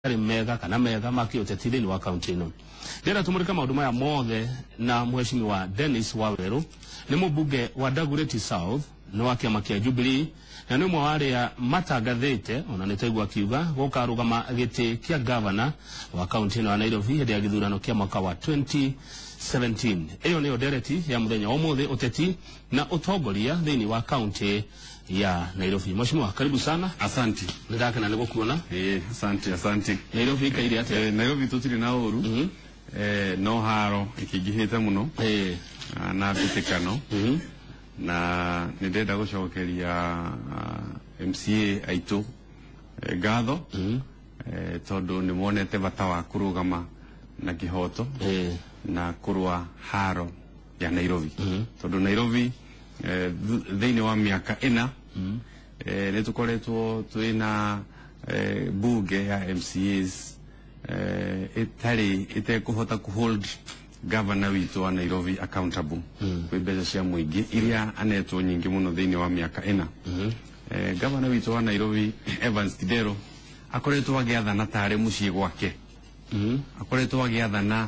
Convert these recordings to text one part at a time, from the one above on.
Matarĩ mega kana mega ma kĩũteti thĩinĩ wa kaunti ĩno. Ndĩrenda tũmũrĩke maũndũ maya mothe na mheshimiwa Dennis Waweru, nĩ mũmbunge wa Dagoretti South, nĩ wa kĩama kĩa Jubilee na nĩ ũmwe wa arĩa matangathĩte ona nĩ twaigua akiuga gũkarũgama gĩtĩ kĩa gavana wa kaunti ĩno ya Nairobi hĩndĩ ya gĩthurano kĩa mwaka wa 2017. Ĩyo nĩyo ndereti ya mũthenya wa ũmũthĩ, ũteti na ũtongoria thĩinĩ wa kaunti ya Nairobi. Mheshimiwa, karibu sana. Asante. Nĩ ndakena nĩ gũkuona. Asante, asante. Nairobi ikaire atĩa? Nairobi tutiri na ũru. No haro ĩkĩingĩhĩte mũno na mbĩtĩkano na nĩ ndĩrenda gũcokeria MCA aitũ ngatho tondũ nĩ monete bata wa kũrũgama na kĩhoto na kũrũa haro ya Nairobi, tondũ Nairobi thĩinĩ wa mĩaka 4 nĩ tũkoretwo twĩna bunge ya MCAs ĩtarĩ ĩtekũhota kũhold governor witũ wa Nairobi accountable kwĩ mbeca cia mũingĩ iria anetwo nyingĩ mũno thĩinĩ wa mĩaka 4. Governor witũ wa Nairobi Evans Kidero akoretwo agĩathana tarĩ mũciĩ gwake, akoretwo agĩathana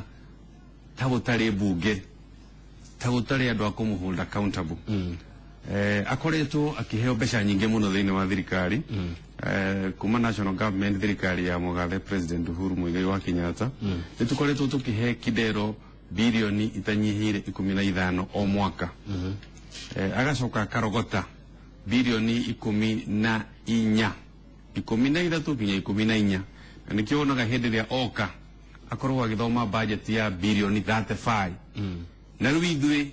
ta gũtarĩ bunge, ta gũtarĩ andũ a kũmũhold accountable. Akoretwo akĩheo mbeca nyingĩ mũno thĩinĩ wa thirikari kuma national government, thirikari ya mũgathe President Uhuru Muigai wa Kenyatta. Nĩ tũkoretwo tũkĩhe Kidero birioni itanyihĩire 15 o mwaka. Agacoka akarogota birioni 14, 13 nginya 14, na nĩkĩo wonaga hĩndĩ ĩrĩa oka akorwo agĩthoma budget ya birioni 35. Na rĩu ithuĩ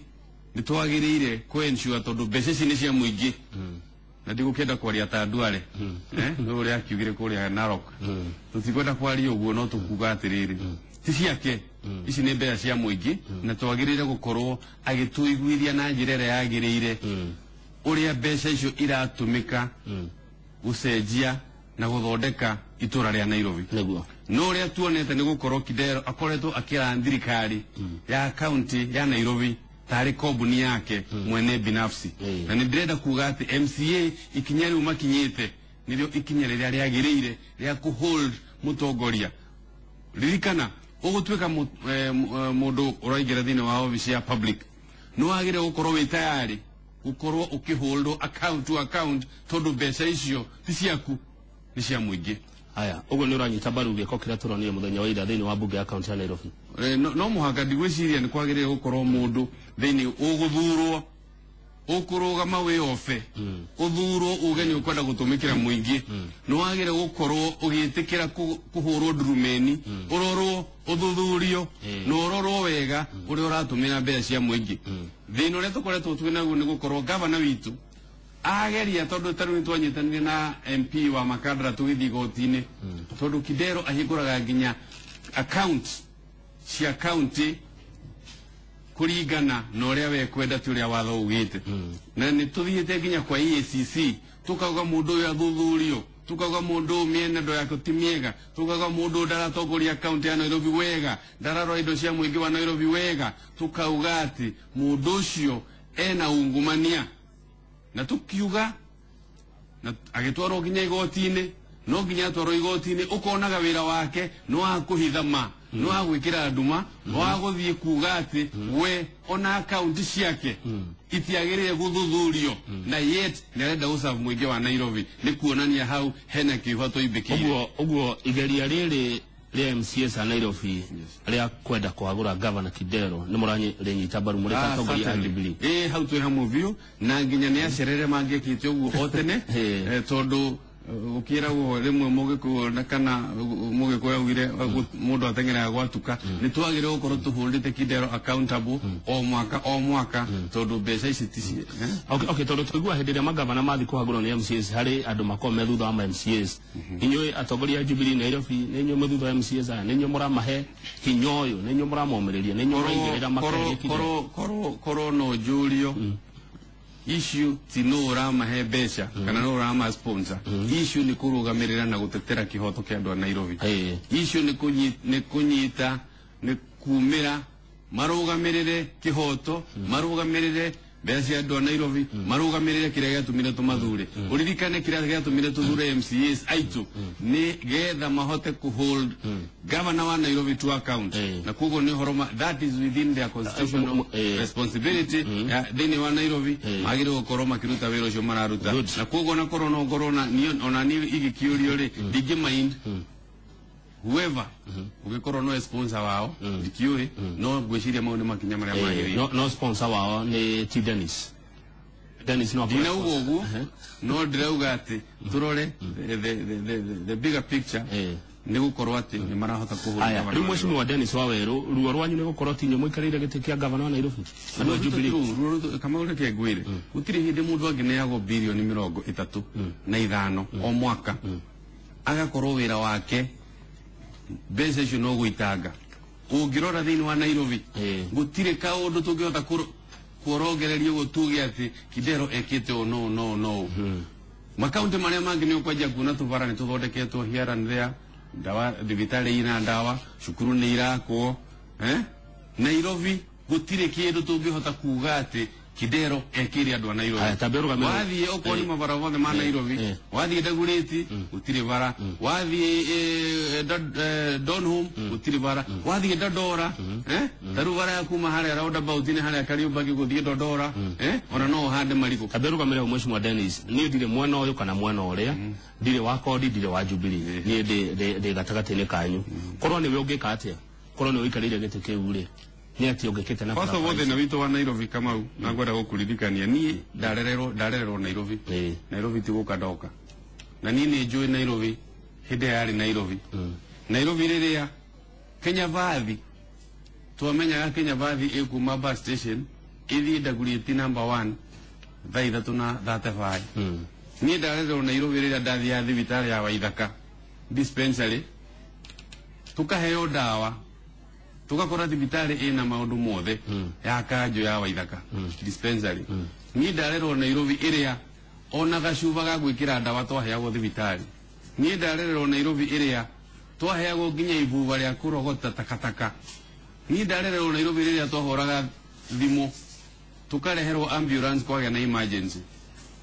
nĩ twagĩrĩire kũ-ensure, tondũ mbeca ici nĩ cia mũingĩ, na ndigũkĩenda kwaria ta Duale nĩ ũrĩa akiugire kũrĩa Narok. Tũtikwenda kwaria ũguo, no tũkuga atĩrĩrĩ, ti ciake ici, nĩ mbeca cia mũingĩ, na twagĩrĩire gũkorwo agĩtũiguithia na njĩra ĩrĩa yagĩrĩire ũrĩa mbeca icio iratũmĩka gũcenjia na gũthondeka itũra rĩa Nairobi. No ũrĩa tuonete nĩ gũkorwo Kidero akoretwo akĩra thirikari ya kaunti ya Nairobi tarĩ kambuni yake mwene binafsi. Na nĩ ndĩrenda kuga atĩ MCA ikinya rĩu makinyĩte nĩrĩo ikinya rĩrĩa rĩagĩrĩire rĩa kũhold mũtongoria. Ririkana ũgũtuĩka mũndũ ũraingĩra thĩinĩ wa obici ya public, nĩ wagĩrĩire gũkorwo wĩ tayari gũkorwo ũkĩholdwo account to account, tondũ mbeca icio ti ciaku, nĩ cia mũingĩ. Haya, ũguo nĩ ũranyita mbaru gĩko kĩrĩa tũronire mũthenya wa ira thĩinĩ wa bunge ya kaunti ya Nairobi? No mũhaka. Ndigwĩciria nĩ kwagĩrĩire gũkorwo mũndũ thĩinĩ ũgũthurwo, ũkũrũgama wĩ obe, ũthurwo uge nĩ ũkwenda gũtũmĩkĩra mũingĩ, nĩ wagĩrĩire gũkorwo ũgĩtĩkĩra kũhũrwo ndurumeni, ũrorwo, ũthuthurio na ũrorwo wega ũrĩa ũratũmĩra mbeca cia mũingĩ. Thĩna ũrĩa tũkoretwo twĩ naguo nĩ gũkorwo gavana witũ ageria, tondũ ta rĩu nĩtwanyitanire na MP wa Makandara tũgĩthiĩ igoti-inĩ, tondũ Kidero ahingũraga nginya account cia county kũringana na ũrĩa we kwenda, ti ũrĩa watho ugĩte. Na nĩ tũthiĩte nginya kwa EACC tukauga mũndũ ũyũ athuthurio, tukauga mũndũ ũyũ mĩenendo yake ti mĩega, tukauga mũndũ ũyũ ndaratongoria kaunti ya Nairobi wega, ndararora indo cia mũingĩ wa Nairobi wega, tukauga atĩ mũndũ ũcio ena ungumania, na tukiuga na agĩtwarwo nginya igoti-inĩ. No nginya atwarwo igoti-inĩ, ũkonaga wĩra wake nĩ wa kũhitha ma, nĩ wa gwĩkĩra nduma, nĩ wa gũthiĩ kuga atĩ we ona akaunti ciake itiagĩrĩire gũthuthurio, na yet nĩ arenda gũcabu mũingĩ wa Nairobi. Nĩ kuonania hau hena kĩũha tũimbĩkĩire. Ũguo igeria rĩrĩ rĩa MCAs a Nairobi rĩa kwenda kũhagũra Governor Kidero nĩ mũrarĩnyita mbaru mũrĩ ta atongoria a Jubilee? Ĩ, hau twĩ hamwe biũ, na nginya nĩ acerere mangĩkĩte ũguo o tene. Tondũ gũkĩragwo rĩmwe mũgĩkũyũ na kana mũgĩkũyũ augire mũndũ ateng'eraga gwatuka. Nĩ twagĩrĩirwo gũkorwo tũhũrĩte Kidero accountable o mwaka o mwaka, tondũ mbeca ici ti eh? Okay, tondũ tũigua hĩndĩ ĩrĩa magavana mathiĩ kũhagũrwo nĩ MCAs, harĩ andũ makoragwo me thutha wa ma MCAs. Inyuĩ atongoria a Jubilee Nairobi, nĩ inyuĩ mwĩ thutha wa MCAs aya? Nĩ inyuĩ mũramahe hinya ũyũ? Nĩ inyuĩ mũramomĩrĩria? Nĩ inyuĩ mũraigĩrĩra makeherie Kidero? Korwo no njũrio, issue ti nũ ũramahe mbeca kana nũ ũrama sponsor. Issue nĩ kũrũgamĩrĩra na gũtetera kĩhoto kĩa andũ a Nairobi. Issue nĩ kũnyita, nĩ kumĩra marũgamĩrĩre kĩhoto, marũgamĩrĩre Mbeca cia andũ a Nairobi marũgamĩrĩre kĩrĩa gĩatũmire tũmathure. Ũririkane kĩrĩa gĩatũmire tũthure MCAs aitũ nĩ getha mahote kũ hold governor wa Nairobi to account. Na koguo nĩ ũhoro that is within their constitutional responsibility thĩinĩ wa Nairobi, magĩrĩirwo gũkorwo makĩruta wĩra ũcio mararuta. Na koguo na korwo no ngorwo na ona niĩ igĩkĩũrio rĩ, ndingĩ mind whoever ũngĩkorwo no sponsor wao, ndikiũĩ, no ngwĩciria mau nĩ makinya marĩa magĩrĩire. No sponsor wao nĩ T Dennis. Dennis no ndinauga ũguo, no ndĩrauga atĩ tũrore the bigger picture nĩ gũkorwo atĩ nĩ marahota kũhũra. Rĩu mheshimiwa Dennis Waweru, ruo rwanyu nĩ gũkorwo ti inyuĩ mũikarĩire gĩtĩ kĩa gavana wa Nairobi? Andũ a Jubilee. Ruo kama ũreke ngwĩre, gũtirĩ hĩndĩ mũndũ angĩneagwo birioni 35 o mwaka agakorwo wĩra wake mbeca icio no gũitanga. Ũngĩrora thĩinĩ wa Nairobi gũtirĩ kaũndũ tũngĩhota kũrongereria ũguo tuge atĩ Kidero ekĩte ũũ no no no. Makaunti marĩa mangĩ nĩ ũkwanjia kuona tũbara nĩ tũthondeketwo here and there, ndawa thibitarĩ ina ndawa, cukuru nĩ irakwo. Nairobi gũtirĩ kĩndũ tũngĩhota kuga atĩ Kidero ekĩre andũ a Nairobi. Wathiĩ okorwo nĩ mabara mothe ma Nairobi, wathiĩ Dagoretti gũtirĩ bara, wathiĩ Donholm gũtirĩ bara, wathiĩ Dandora, ta rĩu bara ya kuma harĩa roundabout-inĩ harĩa Kariũmbangi gũthiĩ Dandora, ona no ũhande marigũ. Tambe rũgamĩrĩre mheshimiwa Dennis, niĩ ndirĩ mwena ũyũ kana mwena ũrĩa, ndirĩ wa Kodi, ndirĩ wa Jubilee, niĩ ndĩ gatagatĩ-inĩ kanyu. Korwo nĩwe ũngĩka atĩa? Korwo nĩwe ũikarĩire gĩtĩ kĩu rĩ, nĩ atĩ ũngĩkĩte na First of all, thĩna witũ wa Nairobi Kamau, na ngwenda gũkũririkania niĩ ndarererwo Nairobi. Nairobi ti gũka ndoka. Na niĩ nĩ njũĩ Nairobi hĩndĩ yarĩ Nairobi. Nairobi rĩrĩa Kenya Vathi twamenyaga Kenya Vathi ĩkuma bus station ĩthiĩ Dagoretti number 1 thaa 3:35. Niĩ ndarererwo Nairobi rĩrĩa ndathiaga thibitarĩ ya Waithaka dispensary, tukaheo ndawa, tugakora thibitarĩ ĩna maũndũ mothe ya kanjũ ya Waithaka dispensary. Niĩ ndarerwo Nairobi ĩrĩa ona gacuba ga gwĩkĩra ndawa twaheagwo thibitarĩ. Niĩ ndarererwo Nairobi ĩrĩa twaheagwo nginya ibuba rĩa kũrogota takataka. Niĩ ndarererwo Nairobi rĩrĩa twahũraga thimũ tukareherwo ambulance kwagĩa na emergency.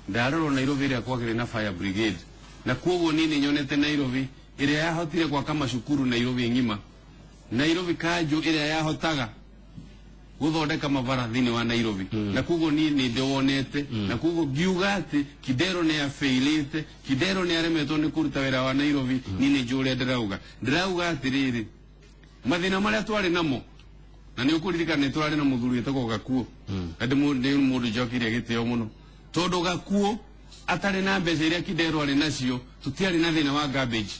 Ndarerwo Nairobi ĩrĩa kwagĩrĩ na fire brigade. Na koguo niĩ nĩ nyonete Nairobi ĩrĩa yahotire gwaka macukuru Nairobi ng'ima. Nairobi kanjũ ĩrĩa yahotaga gũthondeka mabara thĩinĩ wa Nairobi. Na koguo niĩ nĩ ndĩwonete. Na koguo ngiuga atĩ Kidero nĩ afailĩte, Kidero nĩ aremetwo nĩ kũruta wĩra wa Nairobi, niĩ nĩ njũĩ ũrĩa ndĩrauga. Ndĩrauga atĩrĩrĩ, mathĩna marĩa twarĩ namo, na nĩ ũkũririkana nĩ tũrarĩ na mũthuri wĩtagwo Gakuo. Na nĩ mũndũ njokirie gĩtĩo mũno, tondũ Gakuo atarĩ na mbeca iria Kidero arĩ nacio, tũtiarĩ na thĩna wa garbage.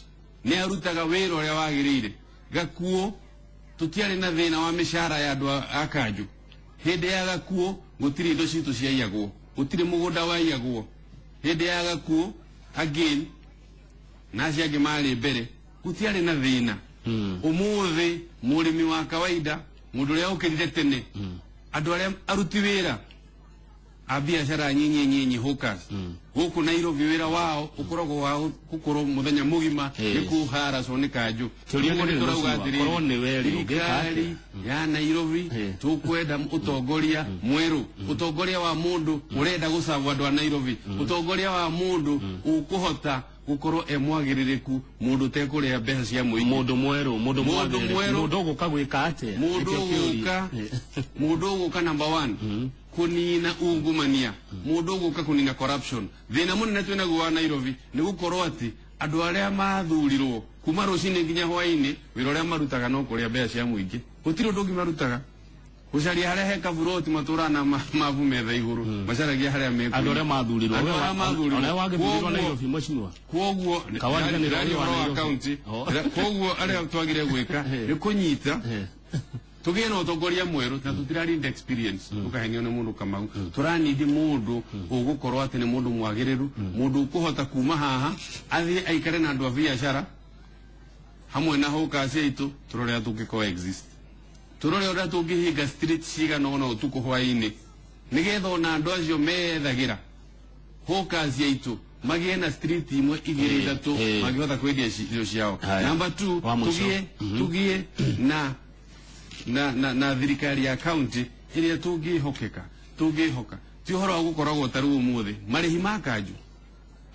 Nĩ arutaga wĩra ũrĩa wagĩrĩire. Gakuo tũtiarĩ na thĩna wa mĩcara ya andũ a kanjũ. Hĩndĩ ya Gakuo gũtirĩ indo citũ ciaiyagwo, gũtirĩ mũgũnda waiyagwo. Hĩndĩ ya Gakuo again na acio angĩ marĩ mbere gũtiarĩ na thĩna. Ũmũthĩ mũrĩmi wa kawaida, mũndũ ũrĩa ũkĩrire tene, andũ arĩa aruti wĩra a biacara nyinyi nyinyi hawkers gũkũ Nairobi wĩra wao ũkoragwo wa gũkorwo mũthenya mũgima nĩ kũharacwo nĩ kanjũ. Tũrauga atĩrĩrĩ, thirikari ya Nairobi tũkwenda ũtongoria mwerũ, ũtongoria wa mũndũ ũrenda gũcagwo andũ a Nairobi, ũtongoria wa mũndũ ũkũhota gũkorwo e mwagĩrĩrĩku, mũndũ ũtekũrĩa mbeca cia mũingĩ, mũndũ mwerũ, mũndũ mwagĩrĩrĩku, mũndũ ũgũka gwĩka atĩa? Mũndũ ũgũka number 1 kunina ungumania, mũndũ ũgũka kunina corruption. Thĩna mũnene twĩnaguo wa Nairobi nĩ gũkorwo atĩ andũ arĩa mathurirwo kuma rũcinĩ nginya hwaĩ-inĩ wĩra ũrĩa marutaga no kũrĩa mbeca cia mũingĩ, gũtirĩ ũndũ ũngĩ marutaga. Gũcaria harĩa he kaburoti matũraga na mabu metha igũrũ, macaragia harĩa mekũiya. Andũ arĩa mathurirwo, ũrĩa wagĩthurirwo Nairobi mheshimiwa. Koguo ndĩraria ũhoro wa county, koguo arĩa twagire gwĩka nĩ kũnyita tũgĩe na ũtongoria mwerũ, na tũtirarinda experience ũkahenio nĩ mũndũ Kamau. Tũranindi mũndũ ũgũkorwo atĩ nĩ mũndũ mwagĩrĩru, mũndũ ũkũhota kuma haha athiĩ aikare na andũ a biacara hamwe na hawkers aitũ, tũrore ũrĩa tũngĩ coexist, tũrore ũrĩa tũngĩhinga street cigana ũna ũtukũ hwaĩ-inĩ, nĩgetha ona andũ acio methagĩra hawkers aitũ magĩe na street imwe igĩrĩ ithatũ mangĩhota kwendia indo ciao. Number 2, tũgĩe na thirikari ya county ĩrĩa tũngĩhokeka, tũngĩhoka. Ti ũhoro wa gũkoragwo ta rĩu ũmũthĩ marĩhi ma kanjũ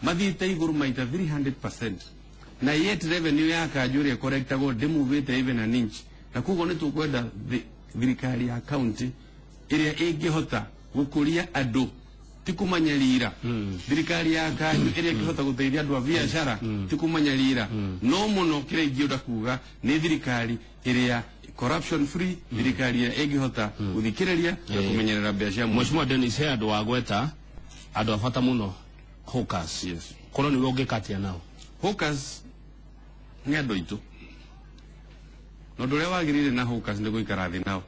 mathiĩte igũrũ maita 300% na yet revenue ya kanjũ ĩrĩa ĩkorektagwo ndĩmuvĩte even an inch. Na koguo nĩ tũkwenda thirikari ya county ĩrĩa ĩngĩhota gũkũria andũ ti kũmanyarira. Thirikari ya kanjũ ĩrĩa ĩngĩhota gũteithia andũ a biacara ti kũmanyarira. No mũno kĩrĩa ingĩenda kuga nĩ thirikari ĩrĩa corruption free, thirikari ĩrĩa ĩngĩhota gũthikĩrĩria na kũmenyerera mbeca. Mheshimiwa Dennis, he andũ wagweta andũ a bata mũno, hawkers. Yes. Korwo nĩwe ũngĩka atĩa nao? Hawkers nĩ andũ aitũ, na ũndũ ũrĩa wagĩrĩire na hawkers nĩ gũikara thĩ nao,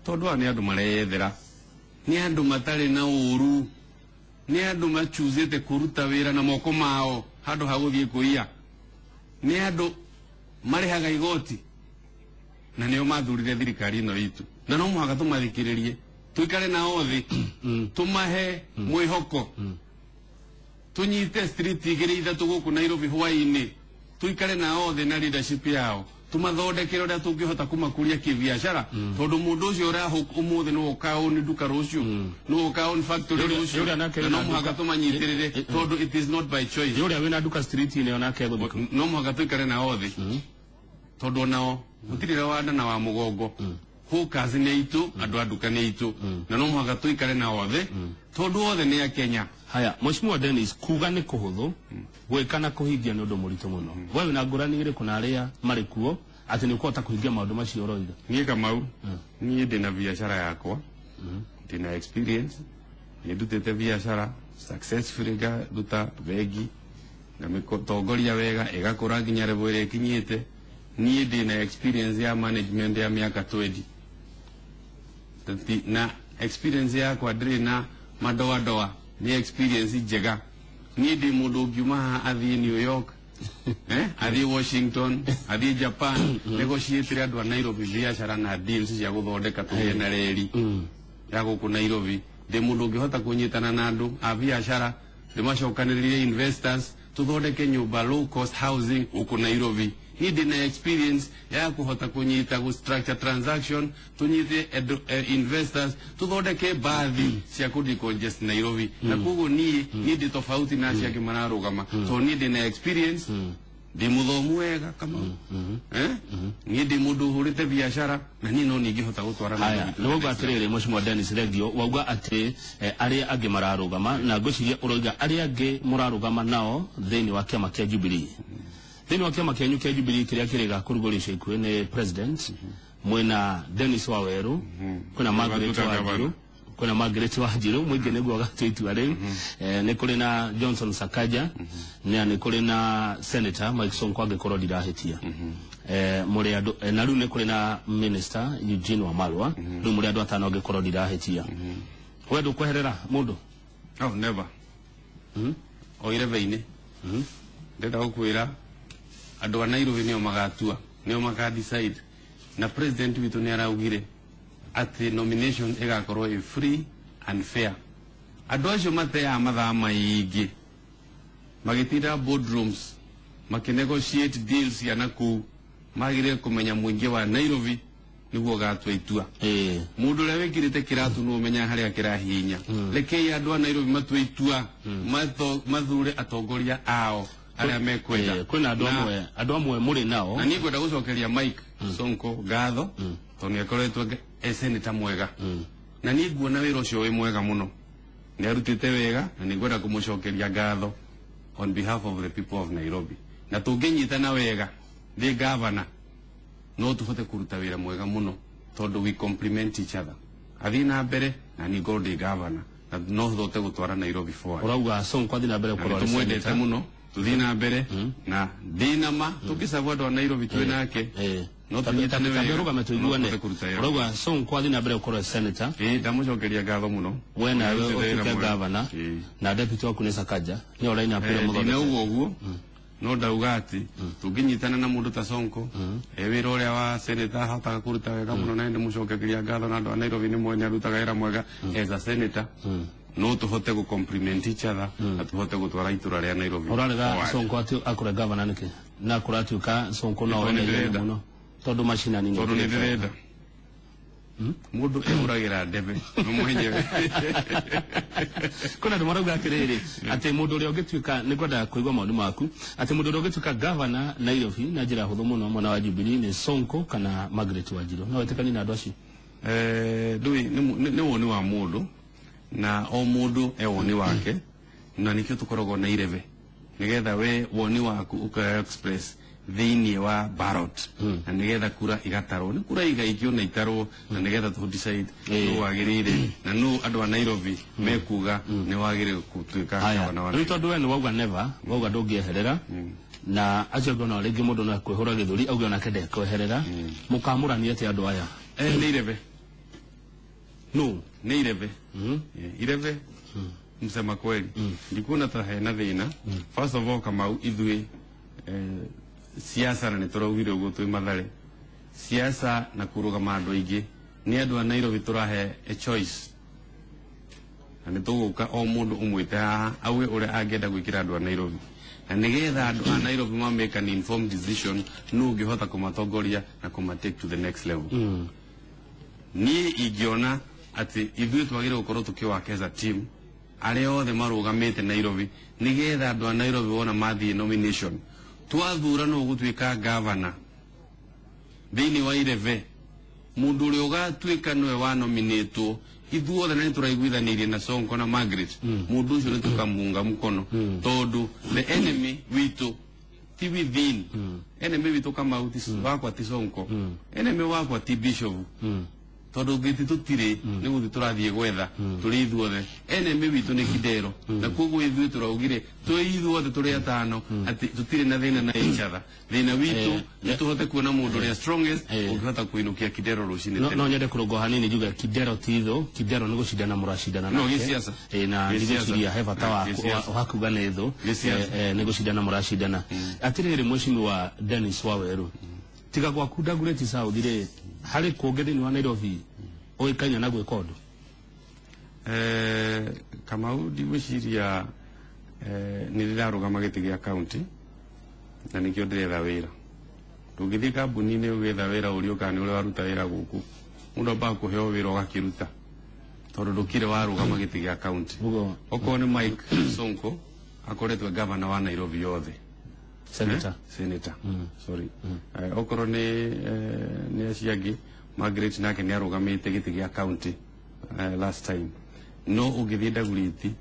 tondũ aya nĩ andũ mareyethera, nĩ andũ matarĩ na ũru, nĩ andũ machuzĩte kũruta wĩra na moko mao handũ ha gũthiĩ kũiya, nĩ andũ marĩhaga igoti na nĩo mathurire thirikari ĩno itũ, na no mũhaka tũmathikĩrĩrie, tũikare nao thĩ, tũmahe mwĩhoko, tũnyite street igĩrĩ ithatũ gũkũ Nairobi hwaĩ-inĩ, tũikare nao thĩ na leadership yao, tumathondekere ũrĩa tũngĩhota kũmakũria kĩbiacara, tondũ mũndũ ũcio ũrahũk ũmũthĩ nĩwe ũkaown nduka rũciũ, nĩwe ũkaown factory rũciũ, na no mũhaka tũmanyitĩrĩre, tondũ it is not by choice. Ũrĩa wĩna nduka street-inĩ onake egũthiĩ, no mũhaka tũikare nao thĩ, tondũ onao gũtirĩ wa nda na wa mũgongo. Hawkers nĩ aitũ, andũ a nduka nĩ aitũ, na no mũhaka tũikare nao thĩ, tondũ othe nĩ a Kenya. Haya, Mheshimiwa Dennis, kuga nĩ kũhũthũ, gwĩka na kũhingia nĩ ũndũ mũritũ mũno. We wĩna ngũrani ĩrĩkũ na arĩa marĩ kuo atĩ nĩ ũkũhota kũhingia maũndũ macio ũroiga? Niĩ Kamau, niĩ ndĩna biacara yakwa, ndĩna experience, nĩ ndutĩte biacara successfully, ngaruta bengi ngamĩtongoria wega ĩgakũra nginya level ĩrĩa ĩkinyĩte. Niĩ ndĩna experience ya management ya mĩaka 20 na experience yakwa ndĩrĩ na madoadoa, nĩ experience njega. Niĩ ndĩ mũndũ ũngiuma haha athiĩ New York, athiĩ Washington, athiĩ Japan, negotiate andũ a Nairobi biacara na deals cia gũthondeka tũgĩe na reri ya gũkũ Nairobi. Ndĩ mũndũ ũngĩhota kũnyitana na andũ a biacara, ndĩmacokanĩrĩrie investors, tũthondeke nyũmba low cost housing gũkũ Nairobi. Niĩ ndĩna experience ya kũhota kũnyita gũ structure transaction, tũnyite investors, tũthondeke mbathi cia kũ decongest Nairobi. Na koguo niĩ ndĩ tofauti na acio angĩ mararũgama, tondũ niĩ ndĩna experience, ndĩ mũthomu wega Kamau, niĩ ndĩ mũndũ ũhũrĩte biacara, na niĩ no ningĩhota gũtwara. Haya, nĩ wauga atĩrĩrĩ Mheshimiwa Dennis Regio, wauga atĩ arĩa angĩ mararũgama, na ngwĩciria ũroiga arĩa angĩ mũrarũgama nao thĩinĩ wa kĩama kĩa Jubilee. Thĩinĩ wa kĩama kĩanyu kĩa Jubilee kĩrĩa kĩrĩga kũrugũria ica ikuhĩ nĩ president, mwĩna Dennis Waweru, kwĩna Margaret Wanjiru, kwĩna Margaret Wanjiru, mũingĩ nĩguo ũgatua itua rĩu, nĩ kũrĩ na Johnson Sakaja, na nĩ kũrĩ na Senator Mike Sonko angĩkorwo ndirahĩtia. Mũrĩ andũ, na rĩu nĩ kũrĩ na Minister Eugene Wamalwa, rĩu mũrĩ andũ atano angĩkorwo ndirahĩtia. We ndũkweherera mũndũ? Oh, never. O irebe-inĩ. Ndĩrenda gũkwĩra andũ a Nairobi nĩo magatua, nĩo maka decide. Na president witũ nĩ araugire atĩ nomination ĩgakorwo ĩ free and fair. Andũ acio mateaga mathaa maingĩ magĩtinda boardrooms makĩnegotiate deals cia nakũu, magĩrĩire kũmenya mũingĩ wa Nairobi nĩguo ũgatua itua. Mũndũ ũrĩa wĩkĩrĩte kĩratũ nĩwe ũmenyaga harĩa kĩrahihinya. Rekei andũ a Nairobi matue itua, mathure atongoria ao arĩa mekwenda. Kwĩna andũ amwe mũrĩ nao. Na niĩ ngwenda gũcokeria Mike Sonko ngatho, tondũ nĩ akoretwo e senator mwega. Na niĩ nguona wĩra ũcio wĩ mwega mũno, nĩ arutĩte wega, na nĩ ngwenda kũmũcokeria ngatho on behalf of the people of Nairobi. Na tũngĩnyitana wega ndĩ governor, no tũhote kũruta wĩra mwega mũno, tondũ we complement each other. Athiĩ na mbere na niĩ ngorwo ndĩ governor, na no hote gũtwara Nairobi forward. Ũrauga Sonko athiĩ na mbere gũkorwo arĩ tũmwendete mũno, tuthiĩ na mbere na ndĩna ma tũngĩcagũra andũ a Nairobi twĩ nake, no tũnyitane wega, rũgame tũiguane. Ũrauga Sonko athiĩ na mbere gũkorwo senator. Ndamũcokeria ngatho mũno. We nawe ũtuĩke governor, na deputy waku nĩ Sakaja, nĩwe ũraina appeal mũthondeke. Ndinauga ũguo, no ndauga atĩ tũngĩnyitana na mũndũ ta Sonko, wĩra ũrĩa wa senator ahotaga kũruta wega mũno, na ndĩmũcokeria ngatho, na andũ a Nairobi nĩ moĩ nĩ arutaga wĩra mwega as a senator. No tũhote gũ compliment each other, na tũhote gũtwara itũra rĩa Nairobi. Ũrarega Sonko atĩ akũre governor nĩkĩ? Na kũratuĩka Sonko no Tondũ one nĩndĩrenda. mũno, tondũ macinani Tondũ nĩndĩrenda. Mundu ehuragira ndebe no mwenyewe. Kuna andu marauga atiriri ati mundu uria ungituika ni kwenda kuigua maundu maku ati mundu uria ungituika governor Nairobi na njira huthu muno mwena wa Jubilee ni Sonko kana Margaret Wanjiru. No wetikani na andu acio? Ndui ni woni wa mundu na o mundu e woni wake na nikio tukoragwo na irebe nigetha we woni waku uka express thiini wa ballot na nigetha kura igatarwo ni kura igaikio na itarwo na nigetha tu decide no wagirire na no andu a Nairobi mekuga ni wagirire gutuika gavana wa Riu tondu we ni wauga never wauga ndungieherera na acio ngona ringi mundu no kwihura githuri auge onake ndekweherera mukamurania atia andu aya? Ni irebe no ni irebe irebe msema kweli ndikuona ta hena thina. First of all Kamau ithui siasa na nituraugire uguo twi Mathare siasa na kurugama andu aingi ni andu a Nairobi turahe a choice na nituguka o mundu umwite haha auge uria angienda gwikira andu a Nairobi na nigetha andu a Nairobi ma make an informed decision no ungihota kumatongoria na kuma take to the next level. Ni ingiona ati ithuĩ twagĩrĩirwo gũkorwo tũkĩwaka as a team arĩa othe marũgamĩte Nairobi nigetha andũ a Nairobi wona mathiĩ nomination twathura no gũtuĩka governor thĩinĩ wa irebe mundu ũrĩa ũgatuĩka nĩwe wa nominatwo ithuothe na nĩtũraiguithanĩirie na Sonko na Margaret mundu ũcio nĩtũkamunga mũkono tondũ the enemy witũ ti within enemy witũ Kamau ti wakwa ti Sonko enemy wakwa ti Bishop tondu ngiti tutire ni guthi turathie gwetha turi ithuothe enemy witu ni Kidero na koguo ithuĩ turaugire twi ithuothe turi atano ati tutire na thina na each other thina witu ni tuhote kuona mundu uria strongest ungihota kuinukia Kidero rucini tene. No nyende kurungwo hanini njuge Kidero ti thu Kidero ni gucindana muracindana no giciaca na ndigwiciria he bata wa kuga ni thu ni gucindana muracindana. Atiriri mheshimiwa Dennis Waweru tiga gwaku Dagoretti South ri hari kungi thiini wa Nairobi uikaine na gwika undu? Kamau ndigwiciria ni ndirarugama giti gia county na nikio ndiretha wira. Ndungithie kambuni-ini ugetha wira urio kana ni uria waruta wira guku mundu ambaga kuheo wira ugakiruta tondu ndukire warugama giti gia county. Okorwo ni Mike Sonko akoretwe governor wa Nairobi yothe senator senator sorry okorwo ni acio angĩ Margaret nake ni arugamite giti gia county last time no ũngĩthiĩ Dagoretti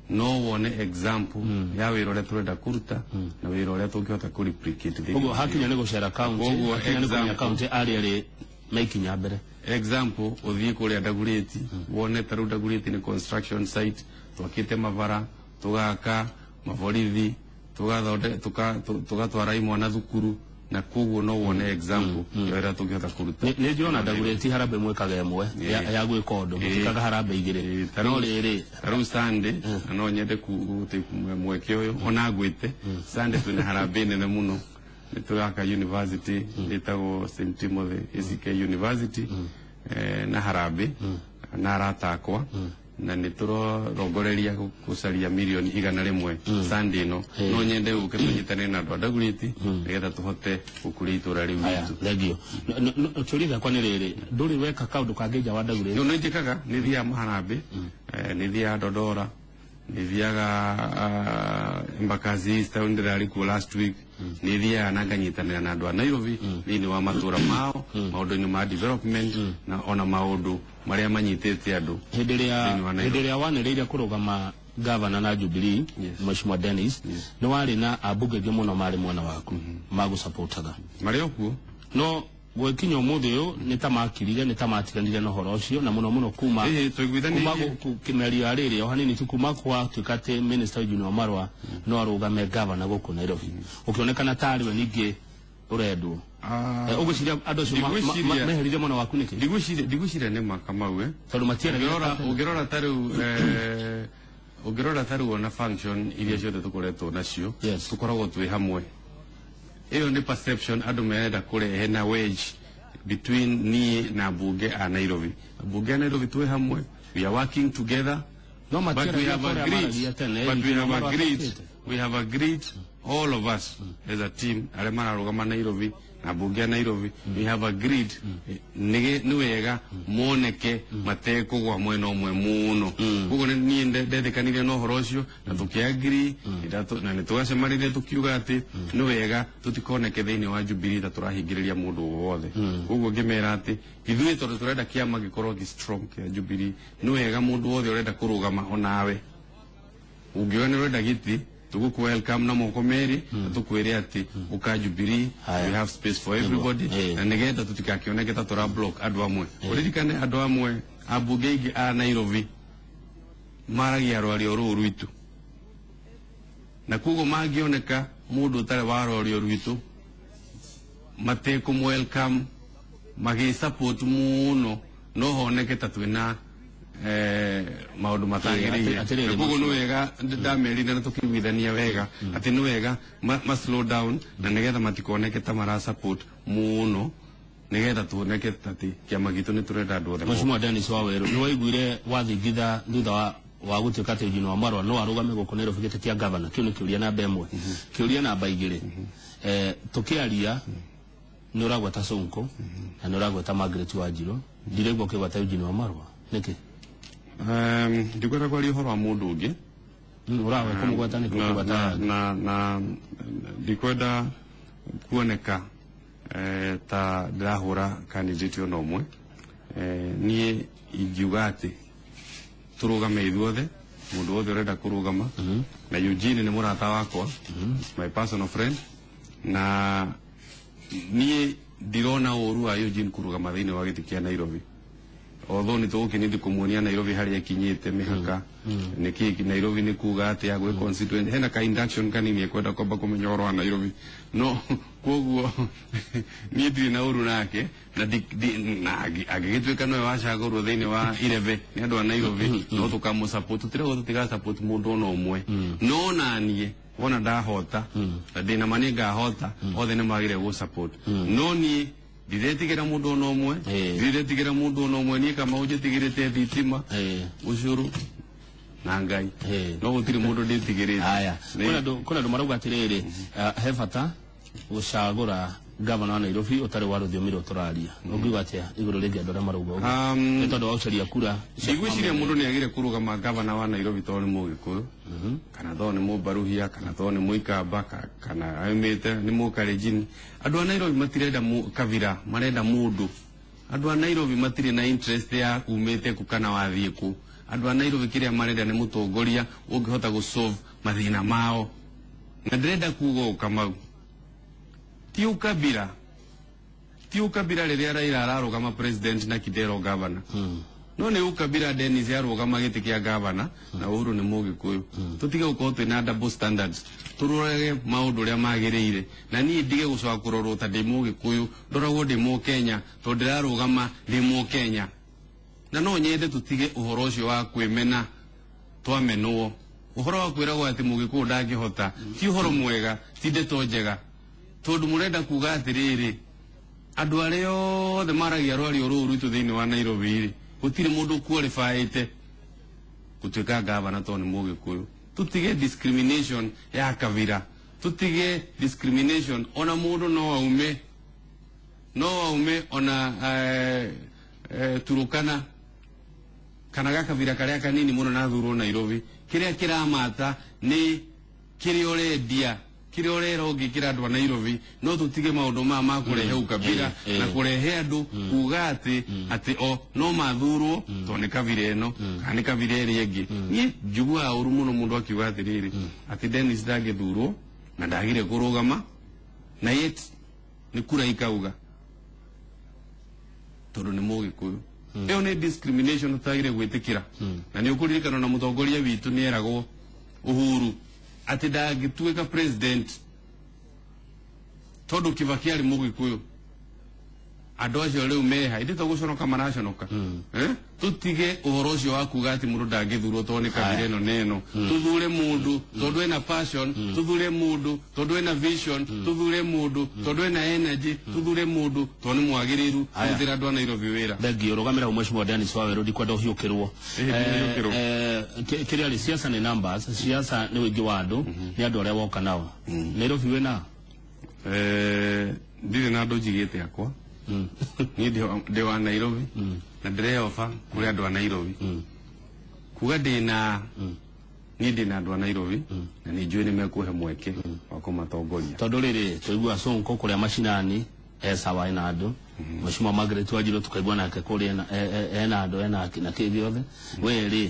no wone example ya wĩra ũrĩa tũrenda kũruta na wĩra ũrĩa tũngĩhota kũ replicate. Ũguo hakinya nĩ gũcera county hakinya nĩ kũmenya county arĩa arĩ maikinya mbere. Example ũthiĩ kũrĩa Dagoretti wone ta rĩu Dagoretti nĩ construction site twakĩte mabara tũgaka maborithi tugatwara imwana thukuru na koguo no wone example ya ũrĩa tũngĩhota kũruta. Nĩ njĩrona Dagoretti harambee mwĩkaga ĩmwe ya gwĩka ũndũ mũtikaga harambee igĩrĩ no rĩrĩ ta rĩu Sunday na no nyende mweke ũyũ ona ngwĩte Sunday twĩna harambee nene mũno nĩ tũraka university ĩtagwo St Timothy ACK University na harambee na arata akwa na nĩ tũrongoreria gũcaria mirioni 100 Sunday ĩno no nyende ũke tũnyitane na andũ a Dagoretti nĩgetha tũhote gũkũria itũra rĩu ritũ. Thengio. Kĩũria gĩakwa nĩ rĩrĩ ndũrĩ weka kaũndũ kangĩ nja wa Dagoretti? No nĩ njĩkaga nĩ thiaga maharambĩ nĩ thiaga Dodora nĩ thiaga Embakasi East town ndĩrarĩ kuo last week nĩ thiaga na nganyitanĩra na andũ a Nairobi thĩinĩ wa matũra mao maũndũ-inĩ ma development na ona maũndũ marĩa manyitĩte andũ. Hĩndĩ ĩrĩa wanĩrĩire kũrũgama gavana na Jubilee Mheshimiwa Dennis nĩ warĩ na ambunge aingĩ mũno marĩ mwena waku magũsupportaga marĩ o kuo no gwekinya ũmũthĩ ũyũ nĩ ta makirire nĩ ta matiganire na ũhoro ũcio na mũno mũno kuma kĩmĩario ya rĩrĩ o hanini tu kuma gwatuĩka atĩ Minister Eugene Wamalwa no arũgame gavana gũkũ Nairobi ũkĩonekana tarĩ we ningĩ ũrendwo. Ũgwĩciria andũ acio meherire mwena waku nĩkĩ? Ndigwĩciria nĩ ma Kamau tondũ matiaragia. Ũngĩrora ta rĩu ũngĩrora ta rĩu ona function iria ciothe tũkoretwo nacio tũkoragwo twĩ hamwe. Iyo ni perception andũ merenda kũrehe na wedge between niĩ na mbunge a Nairobi. Mbunge a Nairobi twĩ hamwe, we are working together. No, but we have agreed, but we have agreed all of us as a team arĩa mararũgama Nairobi na mbunge a Nairobi we have agreed nĩ wega moneke matekũgwa mwena ũmwe mũno. Koguo niĩ ndetĩkanire na ũhoro ũcio na tũkĩagree na nĩ twacemanirie tũkiuga atĩ nĩ wega tũtikoneke thĩinĩ wa Jubilee ta tũrahingĩrĩria mũndũ o wothe. Koguo ngĩmera atĩ ithuĩ tondũ tũrenda kĩama gĩkorwo gĩ strong kĩa Jubilee, nĩ wega mũndũ wothe ũrenda kũrũgama onawe ũngĩona nĩ ũrenda gĩtĩ tũgũkũ welcome na moko merĩ na tũkwĩre atĩ ũka Jubilee, we have space for everybody, na nĩgetha tũtikakĩoneke ta tũra block andũ amwe. Ũririkane andũ amwe ambunge aingĩ a Nairobi maragia rwario rũu rwitũ, na koguo mangĩoneka mũndũ ũtarĩ wa rwario rwitũ matekũmũ welcome magĩ support mũno, no honeke ta twĩna maũndũ matagĩrĩire. Na koguo nĩ wega ndamerire na tũkĩiguithania wega atĩ nĩ wega ma slow down na nĩgetha matikoneke ta mara support mũno, nĩgetha tuoneke atĩ kĩama gitũ nĩ tũrenda andũ othe. Mheshimiwa Dennis Waweru, nĩ waiguire wathingitha thutha wa gũtuĩka atĩ Eugene Wamalwa no arũgame gũkũ Nairobi gĩtĩ kĩa gavana? Kĩu nĩ kĩũria namba ĩmwe. Kĩũria namba igĩrĩ, tũkĩaria nĩ ũragweta Sonko na nĩ ũragweta Margaret Wanjiru, ndiraigua ũkĩgweta Eugene Wamalwa nĩkĩ? Ndikwenda kwaria ũhoro wa mũndũ ũngĩ. Ũrawe kũmũgweta nĩkĩ? Ũkũgweta na ndikwenda kuoneka ta ndĩrahũra candidate ona ũmwe. Niĩ ingiuga atĩ tũrũgame ithuothe, mũndũ wothe ũrenda kũrũgama, na Eugene nĩ mũrata wakwa, my personal friend, na niĩ ndirona ũru wa Eugene kũrũgama thĩinĩ wa gĩtĩ kĩa Nairobi. Although nĩ tũgũkĩnĩthi kũmuonia Nairobi harĩa ĩkinyĩte mĩhaka nĩkĩ Nairobi nĩ kuga atĩa gwĩ constituent, hena ka induction kanini ekwenda kwamba kũmenya ũhoro wa Nairobi, no koguo niĩ ndirĩ na ũru nake, na angĩgĩtuĩka nowe wacagũrwo thĩinĩ wa irebe nĩ andũ a Nairobi no tũkamũ support, tũtirauga tũtiga support mũndũ ona ũmwe, no naniĩ wona ndahota na ndĩna ma nĩ ngahota, othe nĩ magĩrĩire gũ support, no niĩ ndiretigĩra mũndũ ona ũmwe, ndiretigĩra mũndũ ona ũmwe. Niĩ Kamau njĩtigĩrĩte thitima, ũcũrũ na Ngai, no gũtirĩ mũndũ ndĩtigĩrĩte. Haya, kwĩna andũ marauga atĩrĩrĩ, he bata gũcagũra gavana wa Nairobi ũtarĩ wa rũthiomi rũrũ tũraria. Ũngiuga atĩa igũrũ rĩngĩ andũ arĩa marauga ũguo? Nĩ tondũ wa gũcaria kura. Ndigwĩciria mũndũ nĩ agĩrĩire kũrũgama gavana wa Nairobi tondũ nĩ Mũgĩkũyũ, kana tondũ nĩ Mũmbaruhia, kana tondũ nĩ Mũikamba, kana aumĩte nĩ Mũkalenjin. Andũ a Nairobi matirenda kabira, marenda mũndũ. Andũ a Nairobi matirĩ na interest ya umĩte kũ kana wathiĩ kũ. Andũ a Nairobi kĩrĩa marenda nĩ mũtongoria ũngĩhota gũ solve mathĩna mao. Na ndĩrenda kuga ũũ Kamau, ti ukabira, ti ukabira rĩrĩa Raila ararũgama president na Kidero governor, no nĩ ukabira Dennis arũgama gĩtĩ kĩa governor na Uhuru nĩ Mũgĩkũyũ. Tũtige gũkorwo twĩna double standards, tũrorage maũndũ ũrĩa magĩrĩire, na niĩ ndige gũcoka kũrorwo ta ndĩ Mũgĩkũyũ, ndoragwo ndĩ Mũkenya tondũ ndĩrarũgama ndĩ Mũkenya. Na no nyende tũtige ũhoro ũcio wa kwĩmena twamenwo, ũhoro wa kwĩragwo atĩ Mũgĩkũyũ ndangĩhota ti ũhoro mwega, ti ndeto njega, tondũ mũrenda kuga atĩrĩrĩ, andũ arĩa othe maragia rwario rũu rwitũ thĩinĩ wa Nairobi rĩ, gũtirĩ mũndũ qualifyĩte gũtuĩka gavana tondũ nĩ Mũgĩkũyũ. Tũtige discrimination ya kabira, tũtige discrimination. Ona mũndũ no aume ona Turukana kana gakabira karĩa kanini mũno na thurwo Nairobi. Kĩrĩa kĩramata nĩ kĩrĩa ũrendia, kĩrĩa ũrera ũngĩkĩra andũ a Nairobi. No tũtige maũndũ maya ma kũrehe ukabira na kũrehe andũ kuga atĩ atĩ o no mathurwo tondũ nĩ kabira ĩno kana nĩ kabira ĩrĩa ĩngĩ. Niĩ njiguaga ũru mũno mũndũ akiuga atĩrĩrĩ, atĩ Dennis ndangĩthurwo na ndagire kũrũgama, na yet nĩ kura ikauga tondũ nĩ Mũgĩkũyũ. Ĩyo nĩ discrimination tũtagĩrĩire gwĩtĩkĩra. Na nĩ ũkũririkana na mũtongoria witũ nĩ eragwo Uhuru atĩ ndangĩtuĩka president tondũ Kibaki arĩ Mũgĩkũyũ. Andũ acio rĩu meha ĩndĩ to gũconoka maraconoka. Tũtige ũhoro ũcio wa kuga atĩ mũndũ ndangĩthurwo tondũ nĩ kabira ĩno na ĩno. Tũthure mũndũ tondũ ena passion, tũthure mũndũ tondũ ena vision, tũthure mũndũ tondũ ena energy, tũthure mũndũ tondũ nĩ mwagĩrĩru kũrutĩra andũ a Nairobi wĩra. Thengiũ. Rũgamĩra hau Mheshimiwa Dennis Waweru, ndikwenda ũhiũkĩrwo. Kĩrĩa rĩ, siasa nĩ numbers, siasa nĩ ũingĩ wa andũ, nĩ andũ arĩa woka nao. Nairobi wĩna? Ndirĩ na andũ njigĩte akwa. Niĩ ndĩ wa Nairobi na ndĩreoba kũrĩ andũ a Nairobi. Kuga ndĩna niĩ ndĩna andũ a Nairobi na nĩ njũĩ nĩ mekũhe mweke wa kũmatongoria. Tondũ rĩrĩ tũigua Sonko kũrĩa macinani sawa ena andũ. Mheshimiwa Margaret Wanjiru tukaigua nake kũrĩa ena andũ ena na kĩ gĩothe. We rĩ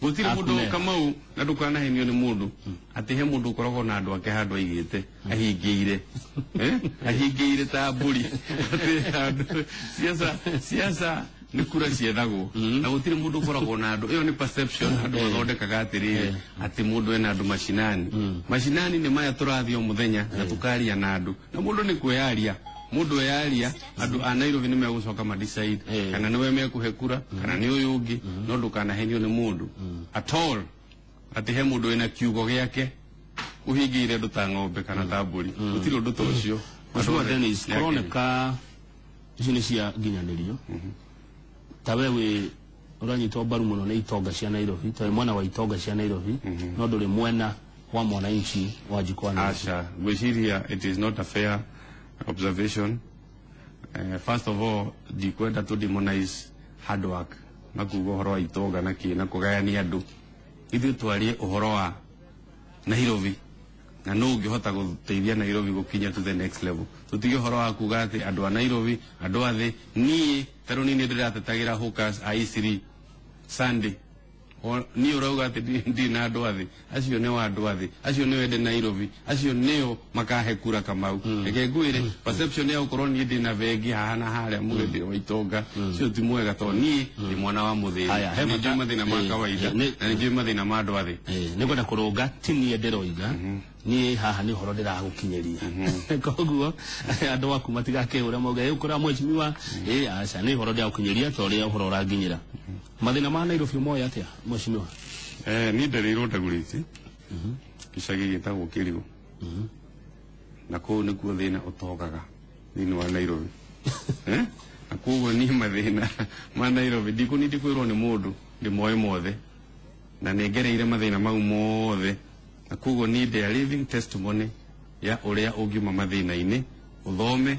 gũtirĩ mũndũ Kamau na ndũkanahenio nĩ mũndũ atĩ he mũndũ ũkoragwo na andũ ake handũ aigĩte ahingĩire ahingĩire ta mbũri atĩ handũ siasa nĩ kura ciethagwo na gũtirĩ mũndũ ũkoragwo na andũ. Ĩyo nĩ perception andũ mathondekaga atĩrĩrĩ atĩ mũndũ ena andũ macinani. Macinani nĩ maya tũrathiĩ o mũthenya na tũkaria na andũ na mũndũ nĩ kwĩyaria. Mũndũ eyaria andũ a Nairobi nĩ megũcoka ma decide kana nĩwe mekũhe kura kana nĩ ũyũ ũngĩ, no ndũkanahenio nĩ mũndũ at all atĩ he mũndũ wĩna kiugo gĩake ũhingĩire andũ ta ng'ombe kana ta mbũri. Gũtirĩ ũndũ ta ũcio. Mheshimiwa Dennis, kũroneka ici nĩ cia nginyanĩrio. Ta we wĩ ũranyitwo mbaru mũno nĩ itonga cia Nairobi, ta wĩ mwena wa itonga cia Nairobi, no ndũrĩ mwena wa mwananchi wa Jikwa Nairobi. Aca, ngwĩciria it is not a fair observation. First of all, ndikwenda to demonize hard work na kuga ũhoro wa itonga na kĩ na kũgayania andũ. Ithuĩ twarie ũhoro wa Nairobi na no ũngĩhota gũteithia Nairobi gũkinya to the next level. Tũtige ũhoro wa kuga atĩ andũ a Nairobi, andũ a thĩ. Niĩ ta rĩu niĩ ndĩratetagĩra hawkers a Eastleigh Sunday. Niĩ ũrauga atĩ ndirĩ na andũ a thĩ. Acio nĩo andũ a thĩ, acio nĩo ende Nairobi, acio nĩo makahe kura Kamau. Reke ngwĩre perception ya gũkorwo niĩ ndĩ na bengi haha na harĩa muge ndĩ wa itonga cio ti mwega, tondũ niĩ ndĩ mwana wa mũthĩni. Nĩ njũĩ mathĩna ma kawaida na nĩ njũĩ mathĩna ma andũ a thĩ. Nĩ ngwenda kũrũnga ti niĩ ndĩroiga, niĩ haha nĩ ũhoro ndĩragũkinyĩria. Koguo andũ aku matigakĩhũre mauge ũkũra mheshimiwa, aca nĩ ũhoro ndĩragũkinyĩria ta ũrĩa ũhoro ũranginyĩra. Mathĩna ma Nairobi moĩ atĩa mheshimiwa? Niĩ ndereirwo Ndagurĩti gĩcagi gĩtagwo Kĩrigũ, na kũu nĩkuo thĩna ũtongaga thĩinĩ wa Nairobi. Na koguo niĩ mathĩna ma Nairobi ndikũnindi kwĩrwo nĩ mũndũ, ndĩmoĩ mothe na nĩ ngereire mathĩna mau mothe, na koguo niĩ ndĩ a living testimony ya ũrĩa ũngiuma mathĩna-inĩ ũthome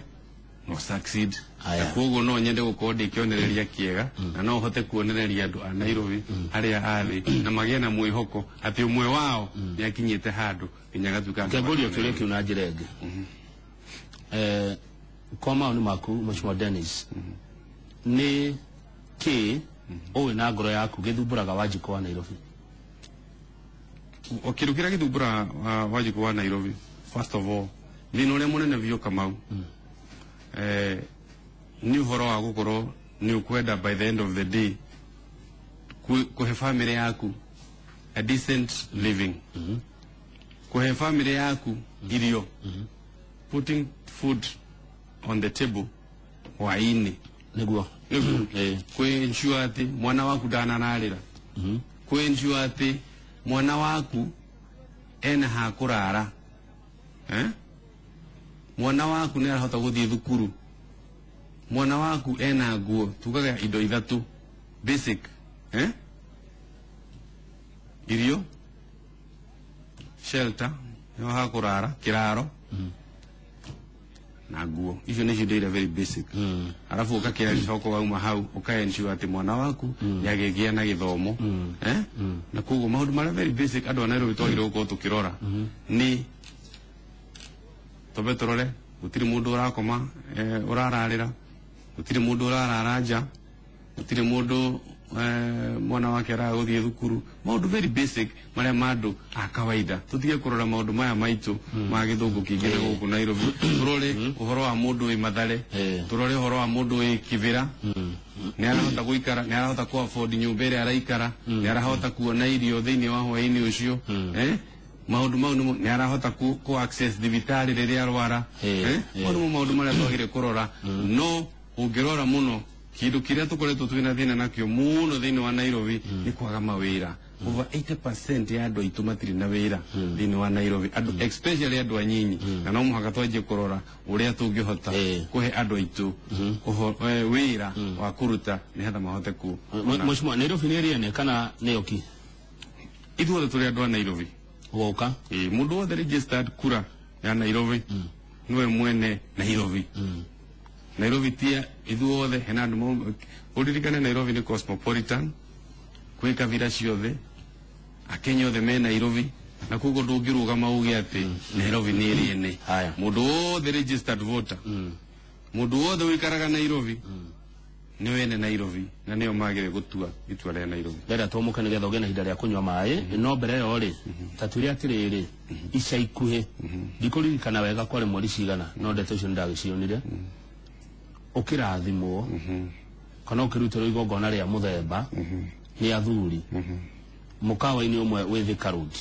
no succeed. Na koguo no nyende gũkorwo ndĩ kĩonereria kĩega na no hote kuonereria andũ a Nairobi arĩa a thĩ na magĩe na mwĩhoko atĩ ũmwe wao nĩ akinyĩte handũ nginya agatuĩka. Kĩangũrio kĩũria kĩu na njĩra ĩngĩ. Kwa maoni maku Mheshimiwa Dennis, nĩ kĩ ũĩ na ngoro yaku gĩthumbũraga Wanjikũ wa Nairobi? Kĩndũ kĩrĩa gĩthumbũraga Wanjikũ wa Nairobi, first of all, thĩna ũrĩa mũnene biũ Kamau, nĩ ũhoro wa gũkorwo nĩ ũkwenda by the end of the day kũhe family yaku a decent living, kũhe family yaku irio, putting food on the table hwaĩ-inĩ, nĩguo kwĩ ensure atĩ mwana waku ndanararĩra, kwĩ ensure atĩ mwana waku ena ha kũrara, mwana waku nĩ arahota gũthiĩ thukuru, mwana waku ena nguo. Tugaga indo ithatũ basic, irio, shelter nĩho ha kũrara, kĩraro na nguo. Icio nĩcio indo iria very basic. Arabu ũgakĩra wauma hau ũka ensure atĩ mwana waku nĩagĩgĩa na gĩthomo. Na koguo maũndũ marĩa very basic andũ a Nairobi twagĩrĩirwo gũkorwo tũkĩrora nĩ tobe tũrore gũtirĩ mũndũ ũrakoma ũrararĩra, gũtirĩ mũndũ ũrarara nja, gũtirĩ mũndũ mwana wake araga gũthiĩ thukuru. Maũndũ very basic marĩa ma andũ a kawaida. Tũtige kũrora maũndũ maya maitũ ma gĩthũngũ kĩingĩ na gũkũ Nairobi. Tũrore ũhoro wa mũndũ wĩ Mathare, tũrore ũhoro wa mũndũ wĩ Kibera, nĩ arahota gũikara, nĩ arahota kũ afford nyũmba ĩrĩa araikara, nĩ arahota kuona irio thĩinĩ wa hwaĩ-inĩ ũcio, maũndũ mau nĩ arahota ku access thibitarĩ rĩrĩa arwara. Mau nĩmo maũndũ marĩa twagĩrĩire kũrora. No ũngĩrora mũno kĩndũ kĩrĩa tũkoretwo twĩna thĩna nakĩo mũno thĩinĩ wa Nairobi nĩ kwaga mawĩra. Over 80% ya andũ aitũ matirĩ na wĩra thĩinĩ wa Nairobi, andũ especially andũ anyinyi, na no mũhaka twanjie kũrora ũrĩa tũngĩhota kũhe andũ aitũ wĩra wa kũruta nĩgetha mahote ku. Mheshimiwa, Nairobi nĩ ĩrĩa kana nĩyo ki? Ithuothe tũrĩ andũ a Nairobi. Woka mũndũ wothe registered kura ya Nairobi niwe mwene Nairobi. Nairobi tia ithuothe hena andu uririkane Nairobi ni cosmopolitan kwi kabira ciothe Akenya othe me Nairobi na koguo ndungirugama uge ati Nairobi ni ĩrĩ mundu wothe registered voter mundu wothe wikaraga Nairobi ni wene Nairobi na nio magire gutua itua ria Nairobi. Ndera tumuke nigetha ugie na ihinda ria kunywa maĩ no mbere yo ri ta twire atiriri ica ikuhi ndikuririkana wega kwari mweri cigana no ndeto icio ndagĩcionire ukirathimwo kana ukirutĩrwo igongona ria muthemba ni athuri mukawa-inĩ ũmwe wĩ Thika Road.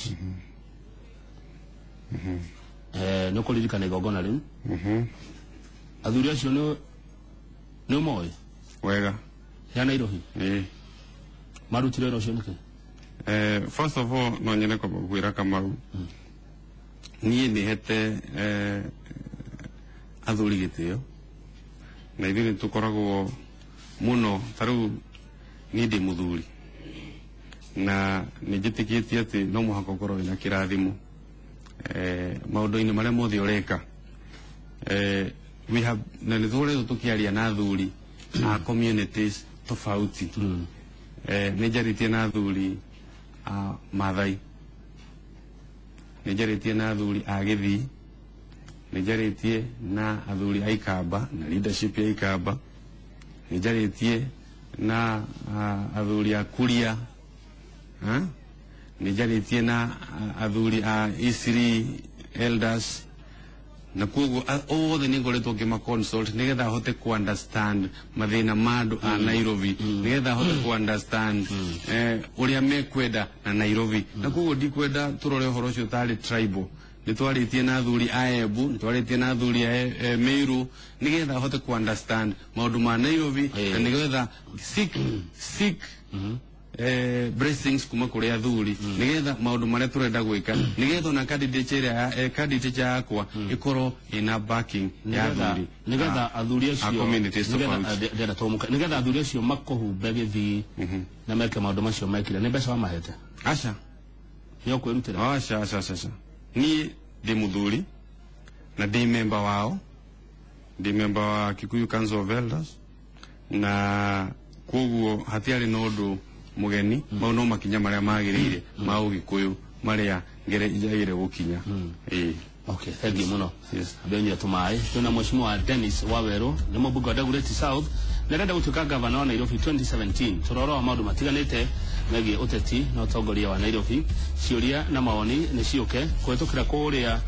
Nĩ ũkũririkana igongona rĩu? Athuri acio nĩ ũmoĩ wega ya Nairobi? Marutire wĩra ũcio nĩkĩ? First of all no nyende kwĩra Kamau niĩ nĩhete athuri gĩtĩo na ithuĩ nĩ tũkoragwo mũno ta rĩu niĩ ndĩ mũthuri na nĩ njĩtĩkĩtie atĩ no mũhaka ũkorwo wĩna kĩrathimo maũndũ-inĩ marĩa mothe ũreka. We have na nĩ tũkoretwo tũkĩaria na athuri a communities tofauti. Nĩ njarĩtie na athuri a Maathai, nĩ njarĩtie na athuri a Gĩthii, nĩ njarĩtie na athuri a Ikamba na leadership ya Ikamba, nĩ njarĩtie na athuri a Kuria, nĩ njarĩtie na athuri a Isiri elders na koguo othe nĩ ngoretwo ngĩma consult nĩgetha hote ku understand mathĩna ma andũ a Nairobi, nĩgetha hote ku understand ũrĩa mekwenda na Nairobi. Na koguo ndikwenda tũrore ũhoro ũcio tarĩ tribal. Nĩ twarĩtie na athuri a Embu, nĩ twarĩtie na athuri a Meru nĩgetha hote ku understand maũndũ ma Nairobi na nĩgetha seek blessings kuma kuri athuri nigetha maundu maria turenda gwika nigetha ona candidate ria candidate yakwa ikorwo ina backing ya athuri nigetha athuri acio nigetha athuri acio makuhumbe githii na meke maundu macio mekire ni mbeca wamahete aca ni ukwirutira aca aca aca ni ndi muthuri na ndi member wao, ndi member wa Kikuyu Council of Elders na koguo hatiarĩ na ũndũ mugeni mau no makinya maria magirire ma Ugikuyu maria njagire gukinya. Okay, thank you muno. Abenye tumai tuna Mheshimiwa Dennis Waweru ni mbunge wa Dagoretti South na arenda gutuika gavana wa Nairobi 2017. Turoro wa maundu matiganite megie uteti na utongoria wa Nairobi. Ciuria na mawoni ni ciuke kwitukira kuria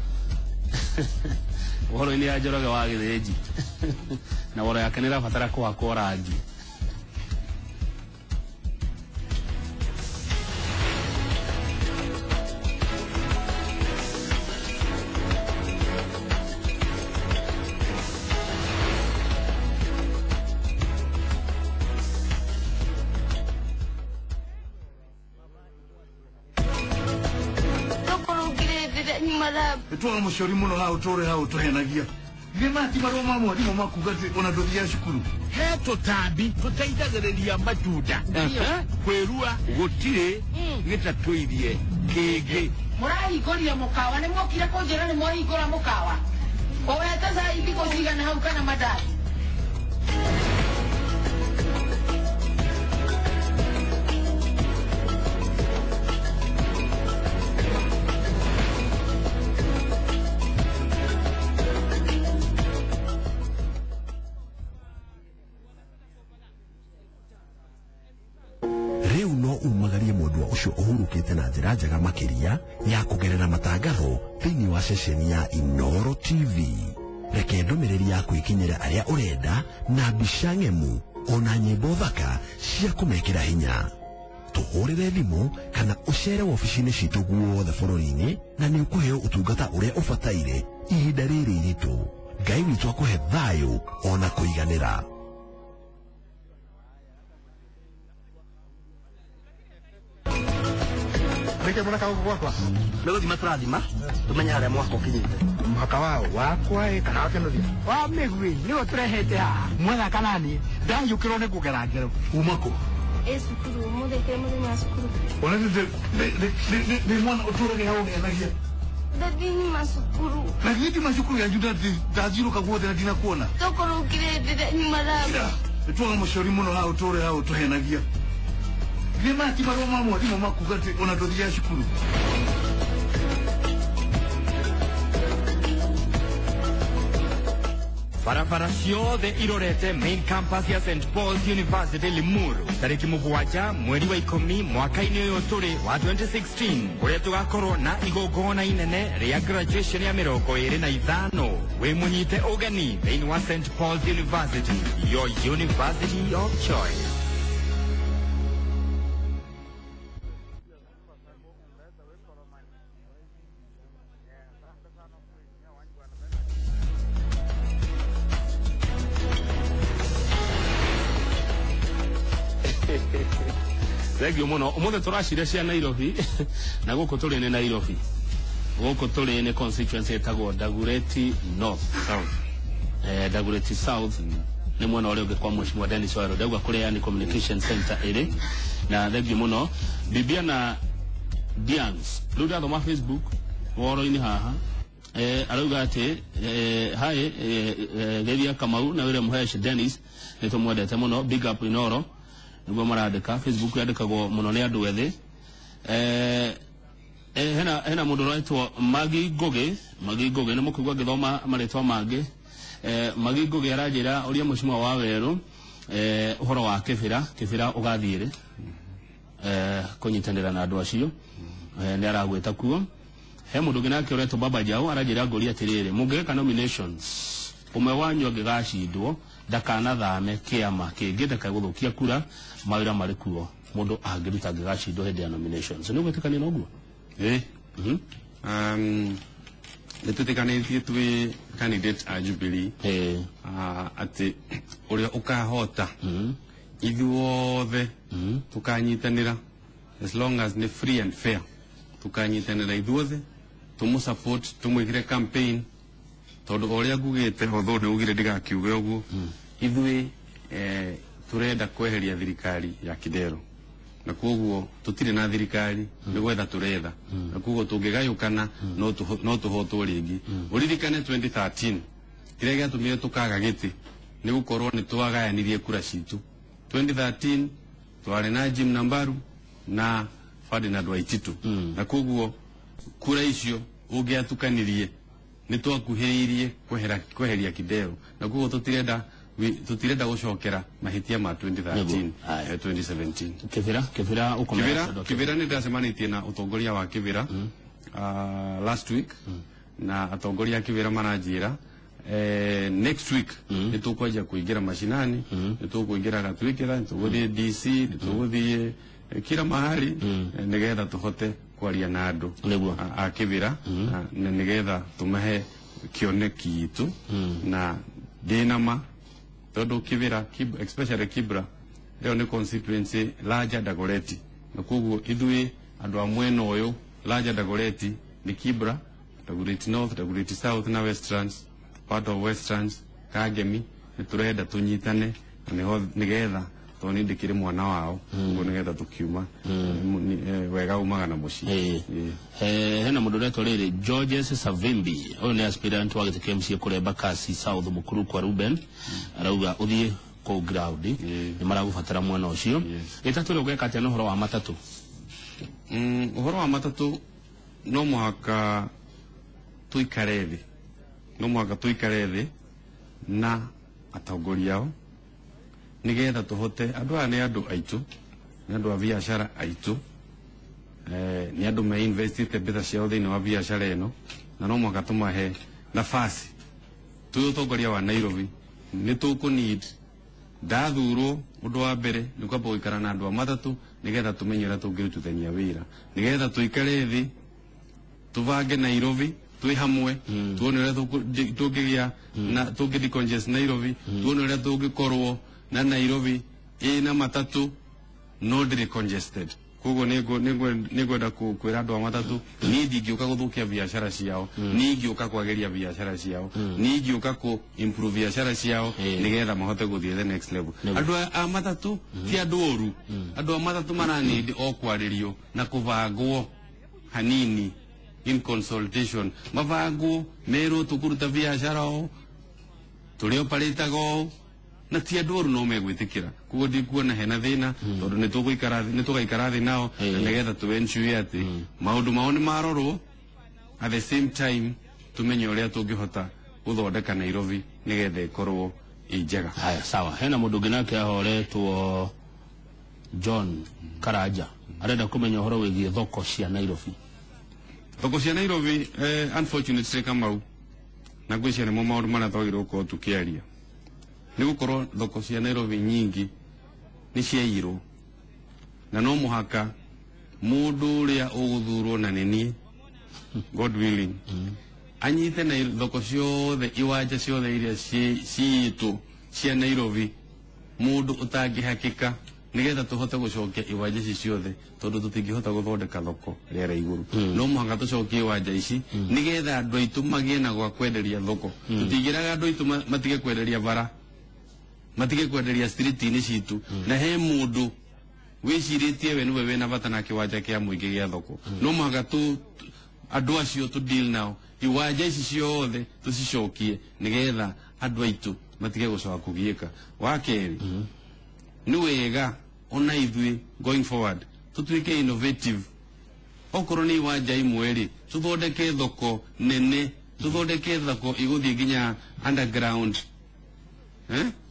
uhoro-ini ya Njoroge wa Githinji na woro yake ni irabatara kuhakwo rangi. Tuwa mushori muno hau tore hau tuhenagia gima ti maroma mwarimu makuga ona nduthia cukuru he tutambi tuteithagĩrĩria matunda kwĩrua gũtirĩ gĩtatũirie kĩngĩ. Mũrahingũria mũkawa nĩ mwokire kũnjĩra nĩ mwahingũra mũkawa ũwete cai mbikũ cigana hau kana mandathi. Umagarie mwendwa ucio uhurukite na njira njega makiria ya kugerera matangatho thiini wa ceceni ya Inoro TV. Reke ndumiriri yaku ikinyire aria urenda na mbica ng'emu ona nyimbo thaka cia kumekira hinya. Tuhurire thimu kana ucere wabici-inĩ citũ guothe bũrũri-inĩ na nĩ ũkũheo ũtungata ũrĩa ũbataire ihinda rĩrĩ iritũ. Ngai witũ akũhe thayũ ona kũiganĩra. Reke mwana kago gwakwa Nĩgũthima tũrathima tũmenye harĩa mwaka ũkinyĩte. Mũhaka wao wakwa ĩ kana wake nũthia wa mĩgui nĩwe tũrehete haha mwetha kana niĩ ndanyũkĩrwo nĩ kũgera ngero uma kũ ĩ cukuru ũmũthĩ kĩrĩ mũthenya wa cukuru ona nĩ mwana ũtũrage hau ũhenagia. Daddy nyuma cukuru. Na githĩ ndima cukuru yanyu ndathiũrũka guothe na ndinakuona. Tokorwo ũkire ndĩre nyuma rabu. Nĩtwaga mũcori mũno haha ũtũre haha ũtũhenagia. Githĩ maya ti marũa ma mwarimũ makuga atĩ ona ndũthiaga cukuru. Barabara ciothe irorete main campus ya St Paul's University Limuru tariki 7 mweri wa 10 mwaka-inĩ ũyũ tũrĩ wa 2016 kũrĩa tũgakorwo na igongona inene rĩa graduation ya 25. Wĩ mũnyite ũgeni thĩinĩ wa St Paul's University, your university of choice. Thank you muno. Umuthi turacire cia Nairobi na guku turi ni Nairobi. Guku turi ni constituency etagwo Dagoretti North. South. Dagoretti South ni mwena uria ungi kwa Mheshimiwa Dennis Waweru. Ndauga kuria ni communication center iri. Na thank you muno. Bibia na Dians. Riu ndathoma Facebook woro-ini haha. Arauga ati hi Geria Kamau na wire Muhesh Dennis ni tumwendete muno, big up Inoro. Niguo marandika Facebook yandikagwo muno ni andu ethi. Hena mundu ũretwo Magi Ngugi. Magi Ngugi ni mukuigua ngithoma maritwa mangi. Magi Ngugi aranjira uria Mheshimiwa Waweru uhoro wa Kibira. Kibira ugathii ri kunyitanira na andu acio ni aragwita kuo. He mundu ungi nake uretwo Baba Jau aranjira nguria atiriri, mungigeka nominations umwe wanyu angigacindwo ndakanathame kiama kingi ndakae kura mawira mari kuo mundu angiruta angigacindwo hindi ya nominations. Ni ugwitikania na uguo? Nitwitikanĩtie twĩ candidate a Jubilee atĩ ũrĩa ũkahota ithuothe tũkanyitanĩra, as long as nĩ free and fair, tũkanyitanĩra ithuothe tũmũ support tũmwĩkĩre campaign tondu uria ngugite although ni ugire ndigakiuge uguo ithui turenda kweheria thirikari ya Kidero na koguo tutire na thirikari ni gwetha turetha na koguo tungigayukana no tuhotwo ringi. Uririkane 2013 kiria giatumire tukaga giti ni gukorwo ni twagayanirie kura citu. 2013 twari na Jim Nambaru na Ferdinand Waititu na koguo kura icio ungiatukanirie ni twakuhĩrĩirie kweheria Kidero na koguo tutirenda gucokera mahitia ma 2013 2017. Kibira ukomera Kibira ni ndacemanĩtie na utongoria wa Kibira last week na atongoria a Kibira maranjĩra next week ni tukwanjia kuingira mashinani, ni tukuingira Gatwikira, ni tugũthiĩ DC, ni tugũthiĩ kila mahali nigetha tuhote kwaria na andu a Kibira na nigetha tumahe kioneki gitu na ndina ma tondu Kibira, especially Kibra ĩyo nĩ constituency larger Dagoretti na koguo ithuĩ andũ a mwena ũyũ larger Dagoretti ni Kibra, Dagoretti North, Dagoretti South na Westlands, part of Westlands, Kagemi, nĩ tũrenda tũnyitane na nĩgetha tondũ niĩ ndĩkĩrĩ mwana wao ũguo nĩgetha tũkiuma wega umaga na mũciĩ. Hena mũndũ ũretwo rĩrĩ Georges Savimbi, ũyũ nĩ aspirant wa gĩtĩ kĩa MCA kũrĩa Embakasi South Mukuru kwa Ruben, arauga ũthiĩ kũu ground nĩ maragũbatara mwena ũcio. Ĩtatũ rĩ ũgeka atĩa na ũhoro wa matatũ? Ũhoro wa matatũ no mũhaka tũikare thĩ, no mũhaka tũikare thĩ na atongoria ao nigetha tuhote andu aya ni andu aitu, ni andu a biacara aitu, ni andu me investite mbeca ciao thiini wa biacara ino na no mũhaka tumahe nafasi. Twi utongoria wa Nairobi ni tuku need ndathurwo undu wa mbere ni kwamba guikara na andu a matatu nigetha tumenye uria tungirutithania wira, nigetha tuikare thi tubange Nairobi twi hamwe, tuone uria tungigia na tungi decongest Nairobi, tuone uria tungikorwo na Nairobi ina matatu no ndiri congested. Koguo nĩngwenda kwĩra andũ a matatu niĩ ndingĩũka gũthũkia biacara ciao, niĩ ingĩũka kwagĩria biacara ciao, niĩ ingĩũka kũ improve biacara ciao nĩgetha mahote gũthiĩ the next level. Andũ a matatu ti andũ oru, andũ a matatu maranindi o kwarĩrio na kũbangwo hanini in consultation, mabangwo merwo tukuruta biacara o turi operataga o na ti andu oru no megwitikira. Koguo ndikuona hena thina tondu ni tuguikara ni tugaikara thi nao na nigetha tu ensure ati maundu mao ni marorwo, at the same time tumenye uria tungihota guthondeka Nairobi nigetha ikorwo i njega. Haya, sawa. Hena mundu ungi nake ahoretwo John Karanja arenda kumenya uhoro wigie thoko cia Nairobi. Thoko cia Nairobi, unfortunately Kamau, na ngwĩciria nĩmo maũndũ marĩa twagĩrĩirwo gũkorwo tũkĩaria, nĩ gũkorwo thoko cia Nairobi nyingĩ nĩ ciaiyirwo, na no mũhaka mũndũ ũrĩa ũgũthurwo na nĩ niĩ, God willing, anyite na thoko ciothe, iwanja ciothe iria ciitũ cia Nairobi, mũndũ ũtangĩhakĩka, nigetha tuhote gucokia iwanja ici ciothe, tondu tutingihota guthondeka thoko rĩera igũrũ. No mũhaka tucokie iwanja ici nigetha andũ aitũ magĩe na gwa kwenderia thoko. Tutingĩraga andũ aitũ matige kwenderia bara, matige kwenderia street-inĩ citũ, na he mũndũ wĩcirĩtie we nĩwe wĩna bata na kĩwanja kĩa mũingĩ gĩa thoko. No mũhaka tu andũ acio tu deal nao, iwanja ici ciothe tucicokie nigetha andũ aitũ matige gũcoka kũgiĩka. Wa kerĩ, nĩ wega ona ithuĩ going forward tutuike innovative. Okorwo nĩ iwanja imwe rĩ, tuthondeke thoko nene, tuthondeke thoko igũthiĩ nginya underground,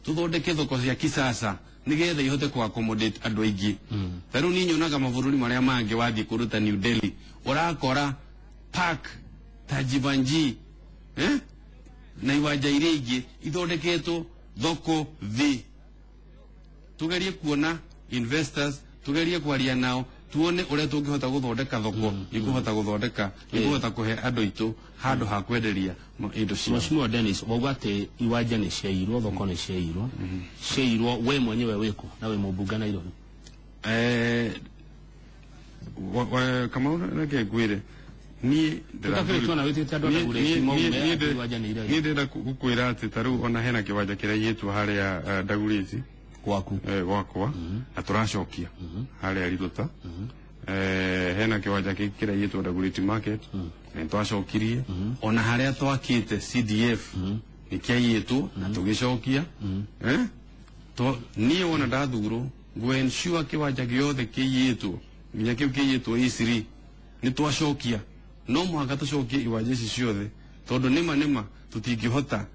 tuthondeke thoko cia kisasa nigetha ihote ku accommodate andũ aingĩ. Ta rĩu niĩ nyonaga mabũrũri marĩa mangĩ wathiĩ kũndũ ta New Delhi, ũrakora park ta Jivanji, na iwanja iria ingĩ ithondeketwo thoko thĩ. Tugerie kuona investors, tugerie kwaria nao, tuone uria tungihota guthondeka thoko ikuhota guthondeka ikuhota kuhe andu aitu handu ha kwenderia indo ciao. Mheshimiwa Dennis, wauga ati iwanja ni ciairwo, thoko ni ciairwo, ciairwo we mwenyewe wiku na we mũmbunge Nairobi? Kamau, reke ngwire niĩ ndĩrenda gũkwĩra atĩ ta rĩu ona hena kĩwanja kĩraiyĩtwo harĩa Dagoretti gwaku, gwakwa, na tũracokia harĩa Riruta. Hena kĩwanja kĩngĩ kĩraiyĩtwo Dagoretti Market, na nĩtwacokirie. Ona harĩa twakĩte CDF nĩ kĩaiyĩtwo na tũgĩcokia. Niĩ wona ndathurwo ngũ ensure kĩwanja gĩothe kĩiyĩtwo nginya kĩu kĩiyĩtwo E3 nĩ twacokia. No mũhaka tũcokie iwanja ici ciothe, tondũ nĩma nĩma tũtingĩhota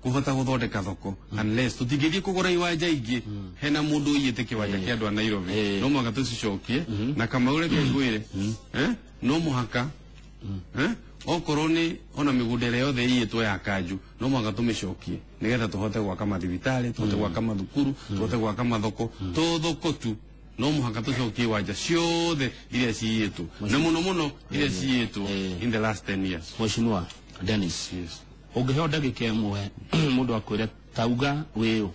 kuhota guthondeka thoko unless tutingithie kugura iwanja ingi hena mundu uiyite kiwanja kia andu a Nairobi. No muhaka tucicokie na Kamau reke ngwire, no muhaka okorwo ni ona migunda ĩrĩa yothe iyĩtwo ya kanju, no muhaka tumicokie nigetha tuhote gwaka mathibitari, tuhote gwaka mathukuru, tuhote gwaka mathoko, to thoko tu. No muhaka tucokie iwanja ciothe iria ciyĩtwo, na muno muno iria ciyĩtwo in the last 10 years. Mheshimiwa Dennis, yes, ũngĩheo ndagĩka ĩmwe mũndũ akwĩre tauga wĩũ,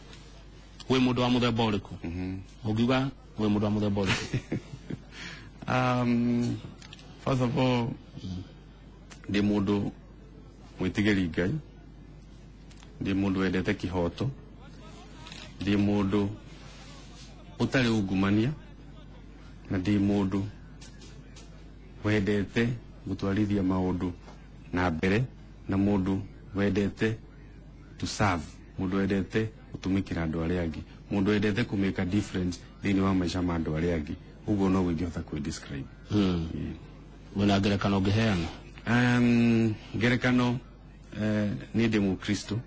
wĩ mũndũ wa mũthemba ũrĩkũ? Ũngiuga wĩ mũndũ wa mũthemba ũrĩkũ? First of all, ndĩ mũndũ mwĩtigĩri Ngai, ndĩ mũndũ wendete kĩhoto, ndĩ mũndũ ũtarĩ ungumania, na ndĩ mũndũ wendete gũtwarithia maũndũ na mbere, na mũndũ wendete to serve, mundu wendete gutumikira andu aria angi, mundu wendete ku make a difference thiini wa maica ma andu aria angi. Uguo no ingihota kwi describe. Wena ngerekano ngiheana? Ngerekano, ni ndi mukristo,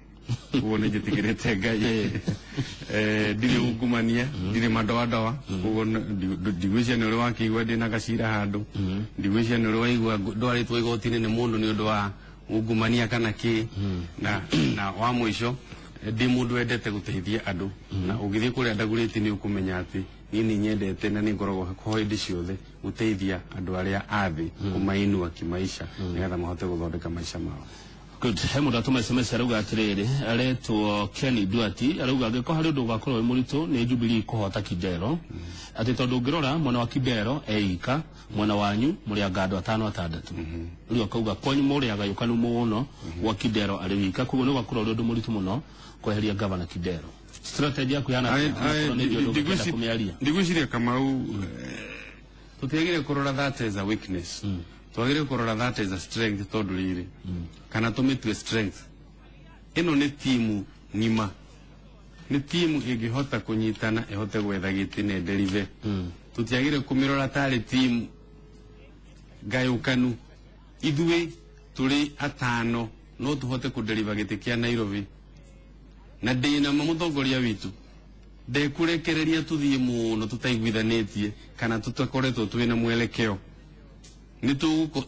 uguo ni njitigirite Ngai, ndirĩ ungumania, ndirĩ madoadoa, uguo ndigwĩciria nĩ ũrĩ wakĩigua ndĩ na gacira handũ, ndigwĩciria nĩ ũrĩ waigua ndwarĩtwo igoti-inĩ nĩ mũndũ nĩ ũndũ wa ungumania kana kĩ. Na wa mũico, ndi mũndũ wendete gũteithia andũ, na ũngĩthiĩ kũrĩa Dagoretti nĩ ũkũmenya atĩ niĩ nĩ nyendete na nĩ ngoragwo ho hĩndĩ ciothe gũteithia andũ arĩa a thĩ, kũmainua kĩmaica nĩgetha mahote gũthondeka maica mao. Good. He mũndũ atũma SMS arauga atĩrĩrĩ, aretwo Kenny Duati, arauga angĩkorwo harĩ ũndũ ũgakorwo wĩ mũritũ nĩ Jubilee kũhota Kidero, atĩ tondũ ũngĩrora mwena wa Kidero eika, mwena wanyu mũrĩ anga andũ atano atandatũ, rĩu akauga kwanyu mũrĩ agayũkanu mũno gwa Kidero arĩ wika, koguo nĩ ũgakorwo ũrĩ ũndũ mũritũ mũno kweheria gavana Kidero. Strategy yaku yana ndigwĩciria Kamau, tũtiagĩrĩire kũrora that as a weakness, Twagire kũrora that is a strength tondũ rĩrĩ kana tũmĩtue strength. Ĩno nĩ timu ng'ima, nĩ timu ĩngĩhota kũnyitana ĩhote gwetha gĩtĩ na ĩnderive. Tũtiagire kũmĩrora tarĩ timu ngayũkanu. Ithuĩ tũrĩ atano no tũhote kũnderiva gĩtĩ kĩa Nairobi, na ndĩna mũtongoria witũ ndekũrekereria tũthiĩ mũno tũtaiguithanĩtie kana tũtakoretwo twĩna mwelekeo. Nĩ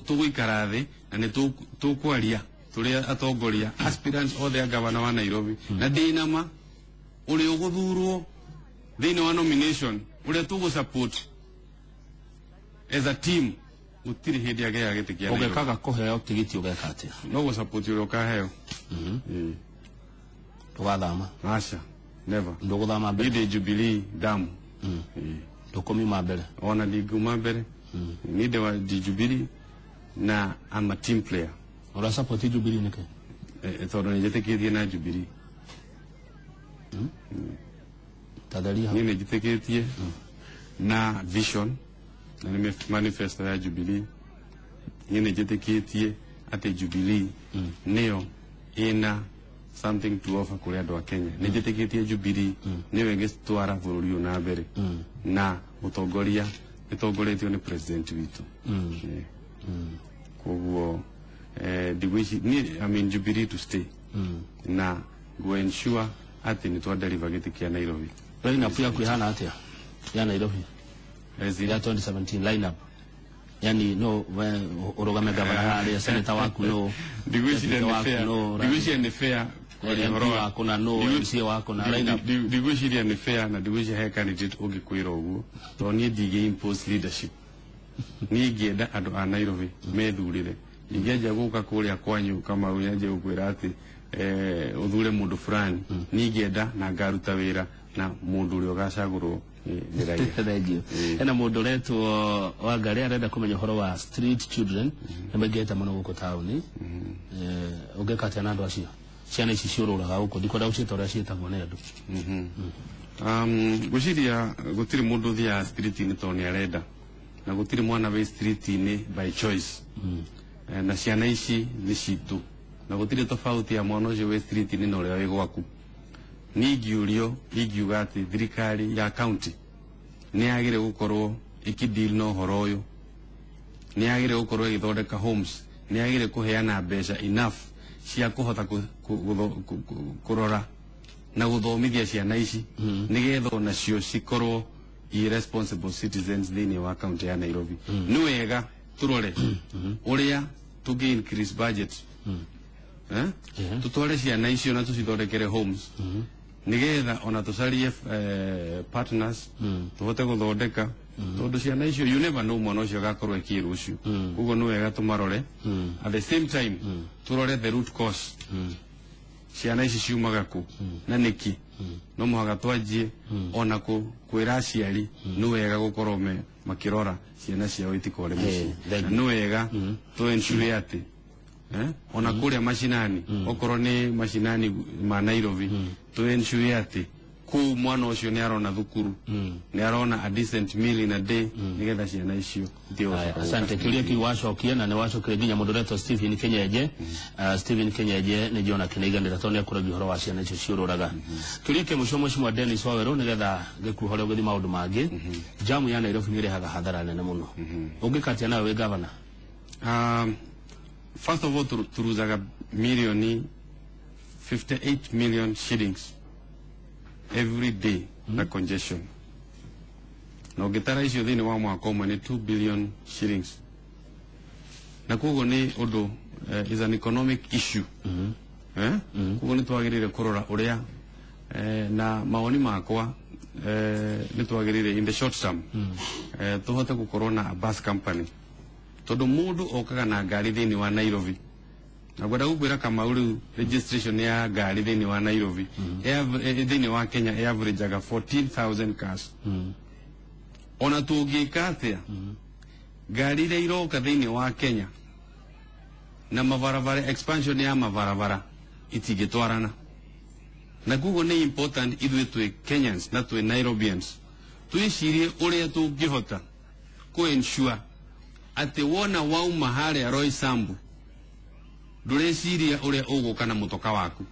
tũgũikara thĩ na nĩ tũkwaria tũrĩ atongoria aspirants othe a gavana wa Nairobi, na ndĩna ma ũrĩa ũgũthurwo thĩinĩ wa nomination ũrĩa tũgũ support as a team gũtirĩ hĩndĩ agĩa gĩtĩ kĩa Nairobi. Ũngĩkaga kũheo tigiti ũgeka atĩa? No gũ support ũrĩa ũkaheo. Ndũgathama? Aca, never. Ndũgũthama mbere? Niĩ ndĩ Jubilee damu. Ndũkũmiuma mbere? Ona ndingiuma mbere. Niĩ ndĩ Jubilee na I'm a team player. Ũra support Jubilee nĩkĩ? Tondũ nĩ njĩtĩkĩtie na Jubilee. Tatheria. Niĩ nĩ njĩtĩkĩtie na vision na nĩ manifesto ya Jubilee. Niĩ nĩ njĩtĩkĩtie atĩ Jubilee nĩyo ĩna something to offer kũrĩ andũ a Kenya. Nĩ njĩtĩkĩtie Jubilee nĩyo ĩngĩtwara bũrũri ũyũ na mbere na ũtongoria ĩtongoretio nĩ president witũ. Koguo ndigwĩci niĩ I mean Jubilee to stay na go ensure atĩ nĩ twadeliver gĩtĩ kĩa Nairobi. Line up yaku ihana atĩa ya Nairobi ya 2017 line up? Yani no we urugame gavana harĩa, senator waku no, ndigwĩciria nĩ fair, ndigwĩciria nĩ fair MP waku na no MCA waku na line up. Ndigwĩciria nĩ fair na ndigwĩciria he candidate ũngĩkwĩra ũguo tondũ niĩ ndingĩ impose leadership. Niĩ ingĩenda andũ a Nairobi methurĩre. Ingĩanjia gũka kũrĩa kwanyu Kamau nyanjie gũkwĩra atĩ ũthure mũndũ fulani, niĩ ingĩenda na ngaruta wĩra na mũndũ ũrĩa ũgacagũrwo nĩ raia. Thank you. Hena mũndũ ũretwo Wangari arenda kũmenya ũhoro wa street children nĩ maingĩhĩte mũno gũkũ taũni. Ũngĩka atĩa na andũ acio? Ciana ici ciũrũraga gũkũ, ndikwenda gũciĩta ũrĩa ciĩtagwo nĩ andũ. Ngwĩciria gũtirĩ mũndũ ũthiaga street-inĩ tondũ nĩ arenda, na gũtirĩ mwana wĩ street-inĩ by choice. Na ciana ici nĩ citũ, na gũtirĩ tofauti ya mwana ũcio wĩ street-inĩ na ũrĩa wĩ gwaku. Niĩ ingĩũrio ingiuga atĩ thirikari ya county nĩ yagĩrĩire gũkorwo ĩkĩdeal na ũhoro ũyũ, nĩ yagĩrĩire gũkorwo ĩgĩthondeka homes, nĩ yagĩrĩire kũheana mbeca enough cia kũhota kũrora na gũthomithia ciana ici nĩgetha onacio cikorwo irresponsible citizens thĩinĩ wa county ya Nairobi. Nĩ wega tũrore ũrĩa tũngĩ increase budget, tutware ciana icio na tũcithondekere homes nĩgetha ona tũcarie partners tũhote gũthondeka, tondũ ciana icio you never know mwana ũcio agakorwo ekĩ rũciũ. Koguo nĩ wega tũmarore, at the same time tũrore the root cause, ciana ici ciumaga kũ na nĩkĩ. No mũhaka twanjie ona kwĩra aciari nĩ wega gũkorwo makĩrora ciana ciao itikore mũciĩ, na nĩ wega tũ ensure atĩ ona kũrĩa macinani, okorwo nĩ macinani ma Nairobi, tũ ensure atĩ kũu mwana ũcio nĩ arona thukuru, nĩ arona a decent meal in a day, nĩgetha ciana icio itigũcoka. Asante. Kĩũria kĩu wacokia na nĩ wacokirie nginya mũndũ ũretwo Stephen Kenyeje. Stephen Kenyeje nĩ njona kĩnaiganĩra tondũ nĩ akũragia ũhoro wa ciana icio ciũrũraga. Kĩũria kĩa mũico Mheshimiwa Dennis Wawerũ, nĩgetha gĩkuhore ũgĩthiĩ maũndũ mangĩ. Jamu ya Nairobi nĩ ĩrehaga hathara nene mũno. Ũngĩka atĩa nawe wĩ gavana? First of all, turuzaga milioni 58 million shillings every day na congestion. Na ũngĩtara icio thĩinĩ wa mwaka ũmwe nĩ 2 billion shillings. Na koguo nĩ ũndũ is an economic issue. Koguo nĩ twagĩrĩire kũrora ũrĩa na mawoni makwa nĩ twagĩrĩire in the short term tũhote gũkorwo na a bus company, tondũ mũndũ okaga na ngari thĩinĩ wa Nairobi. Na ngwenda gũkwĩra Kamau rĩu registration ya ngari thĩinĩ wa Nairobi thĩinĩ wa Kenya ĩaverageaga 14,000 cars. Ona tũngĩka atĩa, ngari iria iroka thĩinĩ wa Kenya na mabarabara, expansion ya mabarabara itingĩtwarana. Na koguo nĩ important ithuĩ twĩ Kenyans na twĩ Nairobians twĩcirie ũrĩa tũngĩhota kũ ensure Atĩ wona wauma harĩa Roysambu ndũreciria ũrĩa ũgũka na mũtoka waku.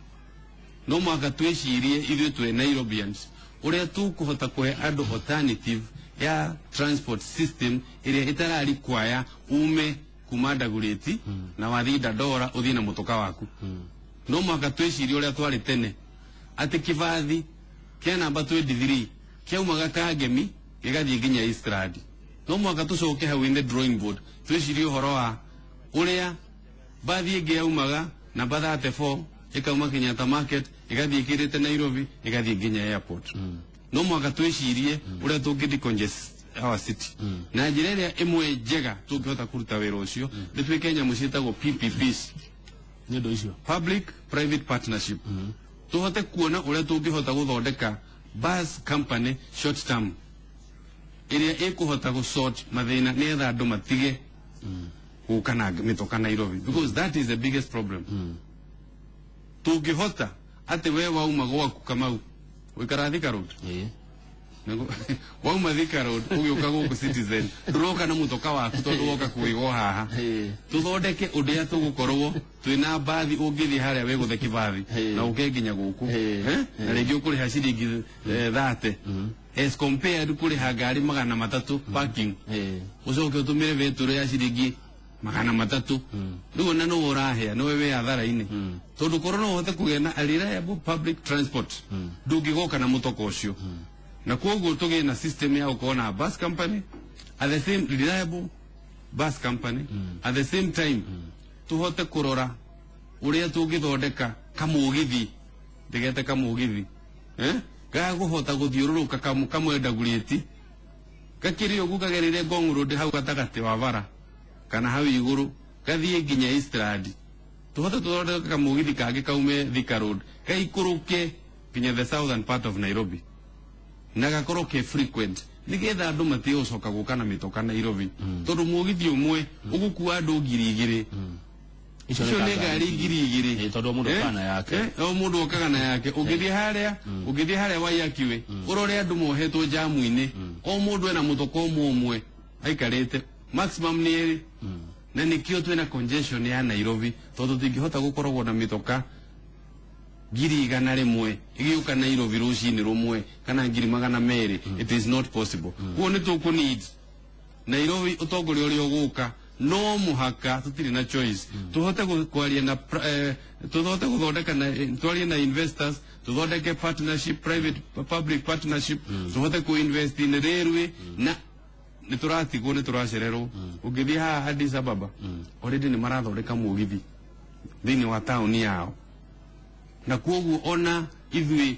No mũhaka twĩcirie ithuĩ twĩ Nairobians ũrĩa tũkũhota kũhe andũ alternative ya transport system ĩrĩa ĩtarari kwaya ume kuma Dagoretti na wathiĩ Dandora ũthiĩ na mũtoka waku. No mũhaka twĩcirie ũrĩa twarĩ tene atĩ kĩbathi kĩa namba 23 kĩaumaga Kangemi gĩgathiĩ nginya Eastland. No mũhaka tũcoke hau in the drawing board twĩcirie ũhoro wa ũrĩa bathi ĩngĩ yaumaga namba 34 ĩkauma Kenyatta Market ĩgathiĩ ĩkĩrĩte Nairobi ĩgathiĩ nginya airport. No mũhaka twĩcirie ũrĩa tũngĩ decongest our city. Na njĩra ĩrĩa ĩmwe njega tũngĩhota kũruta wĩra ũcio nĩ twĩke nyamũ ciĩtagwo PPPs. Nĩ ũndũ ũcio Public Private Partnership. Tũhote kuona ũrĩa tũngĩhota gũthondeka bus company short term ĩrĩa ĩkũhota gũsort mathĩna nĩgetha andũ matige gũka na mĩtoka Nairobi, because that is the biggest problem. Tũngĩhota atĩ we wauma gwaku Kamau ũikara Thika Road, wauma Thika Road ũgĩũka gũkũ Citizen ndũroka na mũtoka waku tondũ woka kũigwo haha. Tũthondeke ũrĩa tũgũkorwo twĩna bathi ũngĩthiĩ harĩa wĩgũthe kĩbathi na ũke nginya gũkũ, na rĩngĩ ũkũrĩha ciringi 30 as compared kũrĩha ngari 300 parking, ũcoke ũtũmĩre betũrũ ya ciringi 300. Rĩu ona nĩwe ũrahĩa, nĩwe wĩ hathara-inĩ, tondũ korwo no ũhote kũgĩa na reliable public transport ndũngĩgoka na mũtoka ũcio. Na koguo tũgĩe na system ya gũkorwo na bus company at the same reliable bus company at the same time tũhote kũrora ũrĩa tũngĩthondeka kamũgithi, ndĩgete kamũgithi gagũhota gũthiũrũrũka kamwe Dagoretti gakĩrĩ ũguo kagereire Ngong Road hau gatagatĩ wa bara kana hau igũrũ gathiĩ nginya Eastland. Tũhote tũthondeke kamũgithi kangĩ kaume Thika Road gaikũrũke nginya the southern part of Nairobi na gakorwo ke frequent nĩgetha andũ matige gũcoka gũka na mĩtoka Nairobi, tondũ mũgithi ũmwe ũgũkua andũ 2,000. Icio nĩ ngari 2,000 tondũ mũndũ okaga na yake. O mũndũ okaga na yake. Ũngĩthiĩ harĩa Waiyaki ũrore andũ mohetwo jamu-inĩ, o mũndũ ena mũtoka ũmwe ũmwe aikarĩte maximum nĩ erĩ. Na nĩkĩo twĩna congestion ya Nairobi, tondũ tũtingĩhota gũkoragwo na mĩtoka 100,000 ĩgĩũka Nairobi rũcinĩ rũmwe kana 200,000. It is not possible. Koguo nĩ tũkũ need Nairobi ũtongoria ũrĩa ũgũka no mũhaka, tũtirĩ na choice, tũhote kwaria na tũhote gũthondeka na twarie na investors, tũthondeke partnership, private public partnership, tũhote ku invest in railway. Na nĩ tũratigwo, nĩ tũracererwo. Ũngĩthiĩ haha Addis Ababa already nĩ marathondeka mũgithi thĩinĩ wa taũni yao, na koguo ona ithuĩ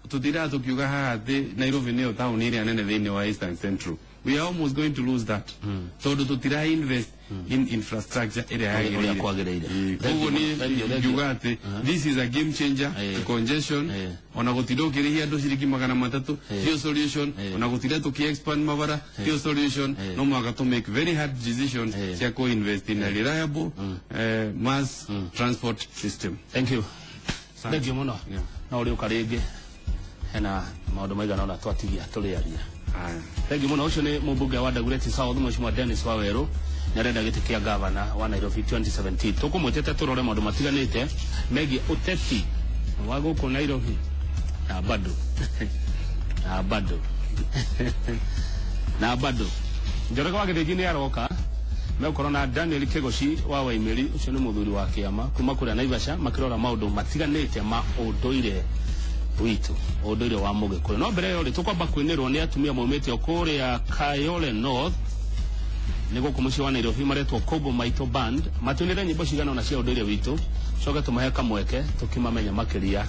tũtiraga tũkiuga haha atĩ Nairobi nĩyo taũni ĩrĩa nene thĩinĩ wa Eastern Central. We are almost going to lose that tondũ tũtira invest in infrastructure ĩrĩa yagĩrĩire. Koguo nĩ ngiuga atĩ this is a game changer to congestion. Ona gũtinda ũkĩrĩhia andũ ciringi 300 tio solution, ona gũtinda tũkĩ expand mabara tio solution. No mũhaka to make very hard decisions cia kũ invest in a reliable mass transport system. Thank you. Thank you mũno. No ũrĩũka rĩngĩ hena maũndũ maigana ũna twatigia tũrĩaria. Thank you mũno. Ũcio nĩ mũmbunge wa Dagoretti South Mheshimiwa Dennis Waweru, nĩarenda gĩtĩ kĩa gavana wa Nairobi 2017. Tũkũmwĩtĩte tũrore maũndũ matiganĩte megiĩ ũteti wa gũkũ Nairobi na bado na bado na bado Njoroge wa Gĩthĩnji nĩ aroka megũkorwo na Daniel Kĩgoci wa Waimĩri, ũcio nĩ mũthuri wa kĩama kuma kũrĩa Naivasha, makĩrora maũndũ matiganĩte ma ũndũire witũ, ũndũire wa Mũgĩkũyũ. No mbere ĩyo rĩ, tũkwamba kwĩnĩrwo nĩ atumia maumĩte o kũrĩa Kayole North nĩ gũkũ mũciĩ wa Nairobi, maretwo Kobo Maito Band, matũinĩre nyĩmbo cigana ũna cia ũndũire witũ, coke tũmahe kamweke tũkĩmamenya makĩria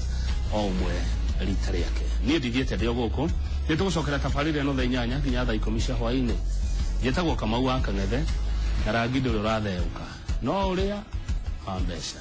o ũmwe rita rĩake. Niĩ ndithiĩte ndĩ o gũkũ, nĩ tũgũcokera tabarĩra ĩno thaa 8 nginya thaa 10 cia hwaĩ-inĩ. Njĩtagwo Kamau wa Kang'ethe, na rangi ndũrĩ ũratheũka no ũrĩa wa mbeca.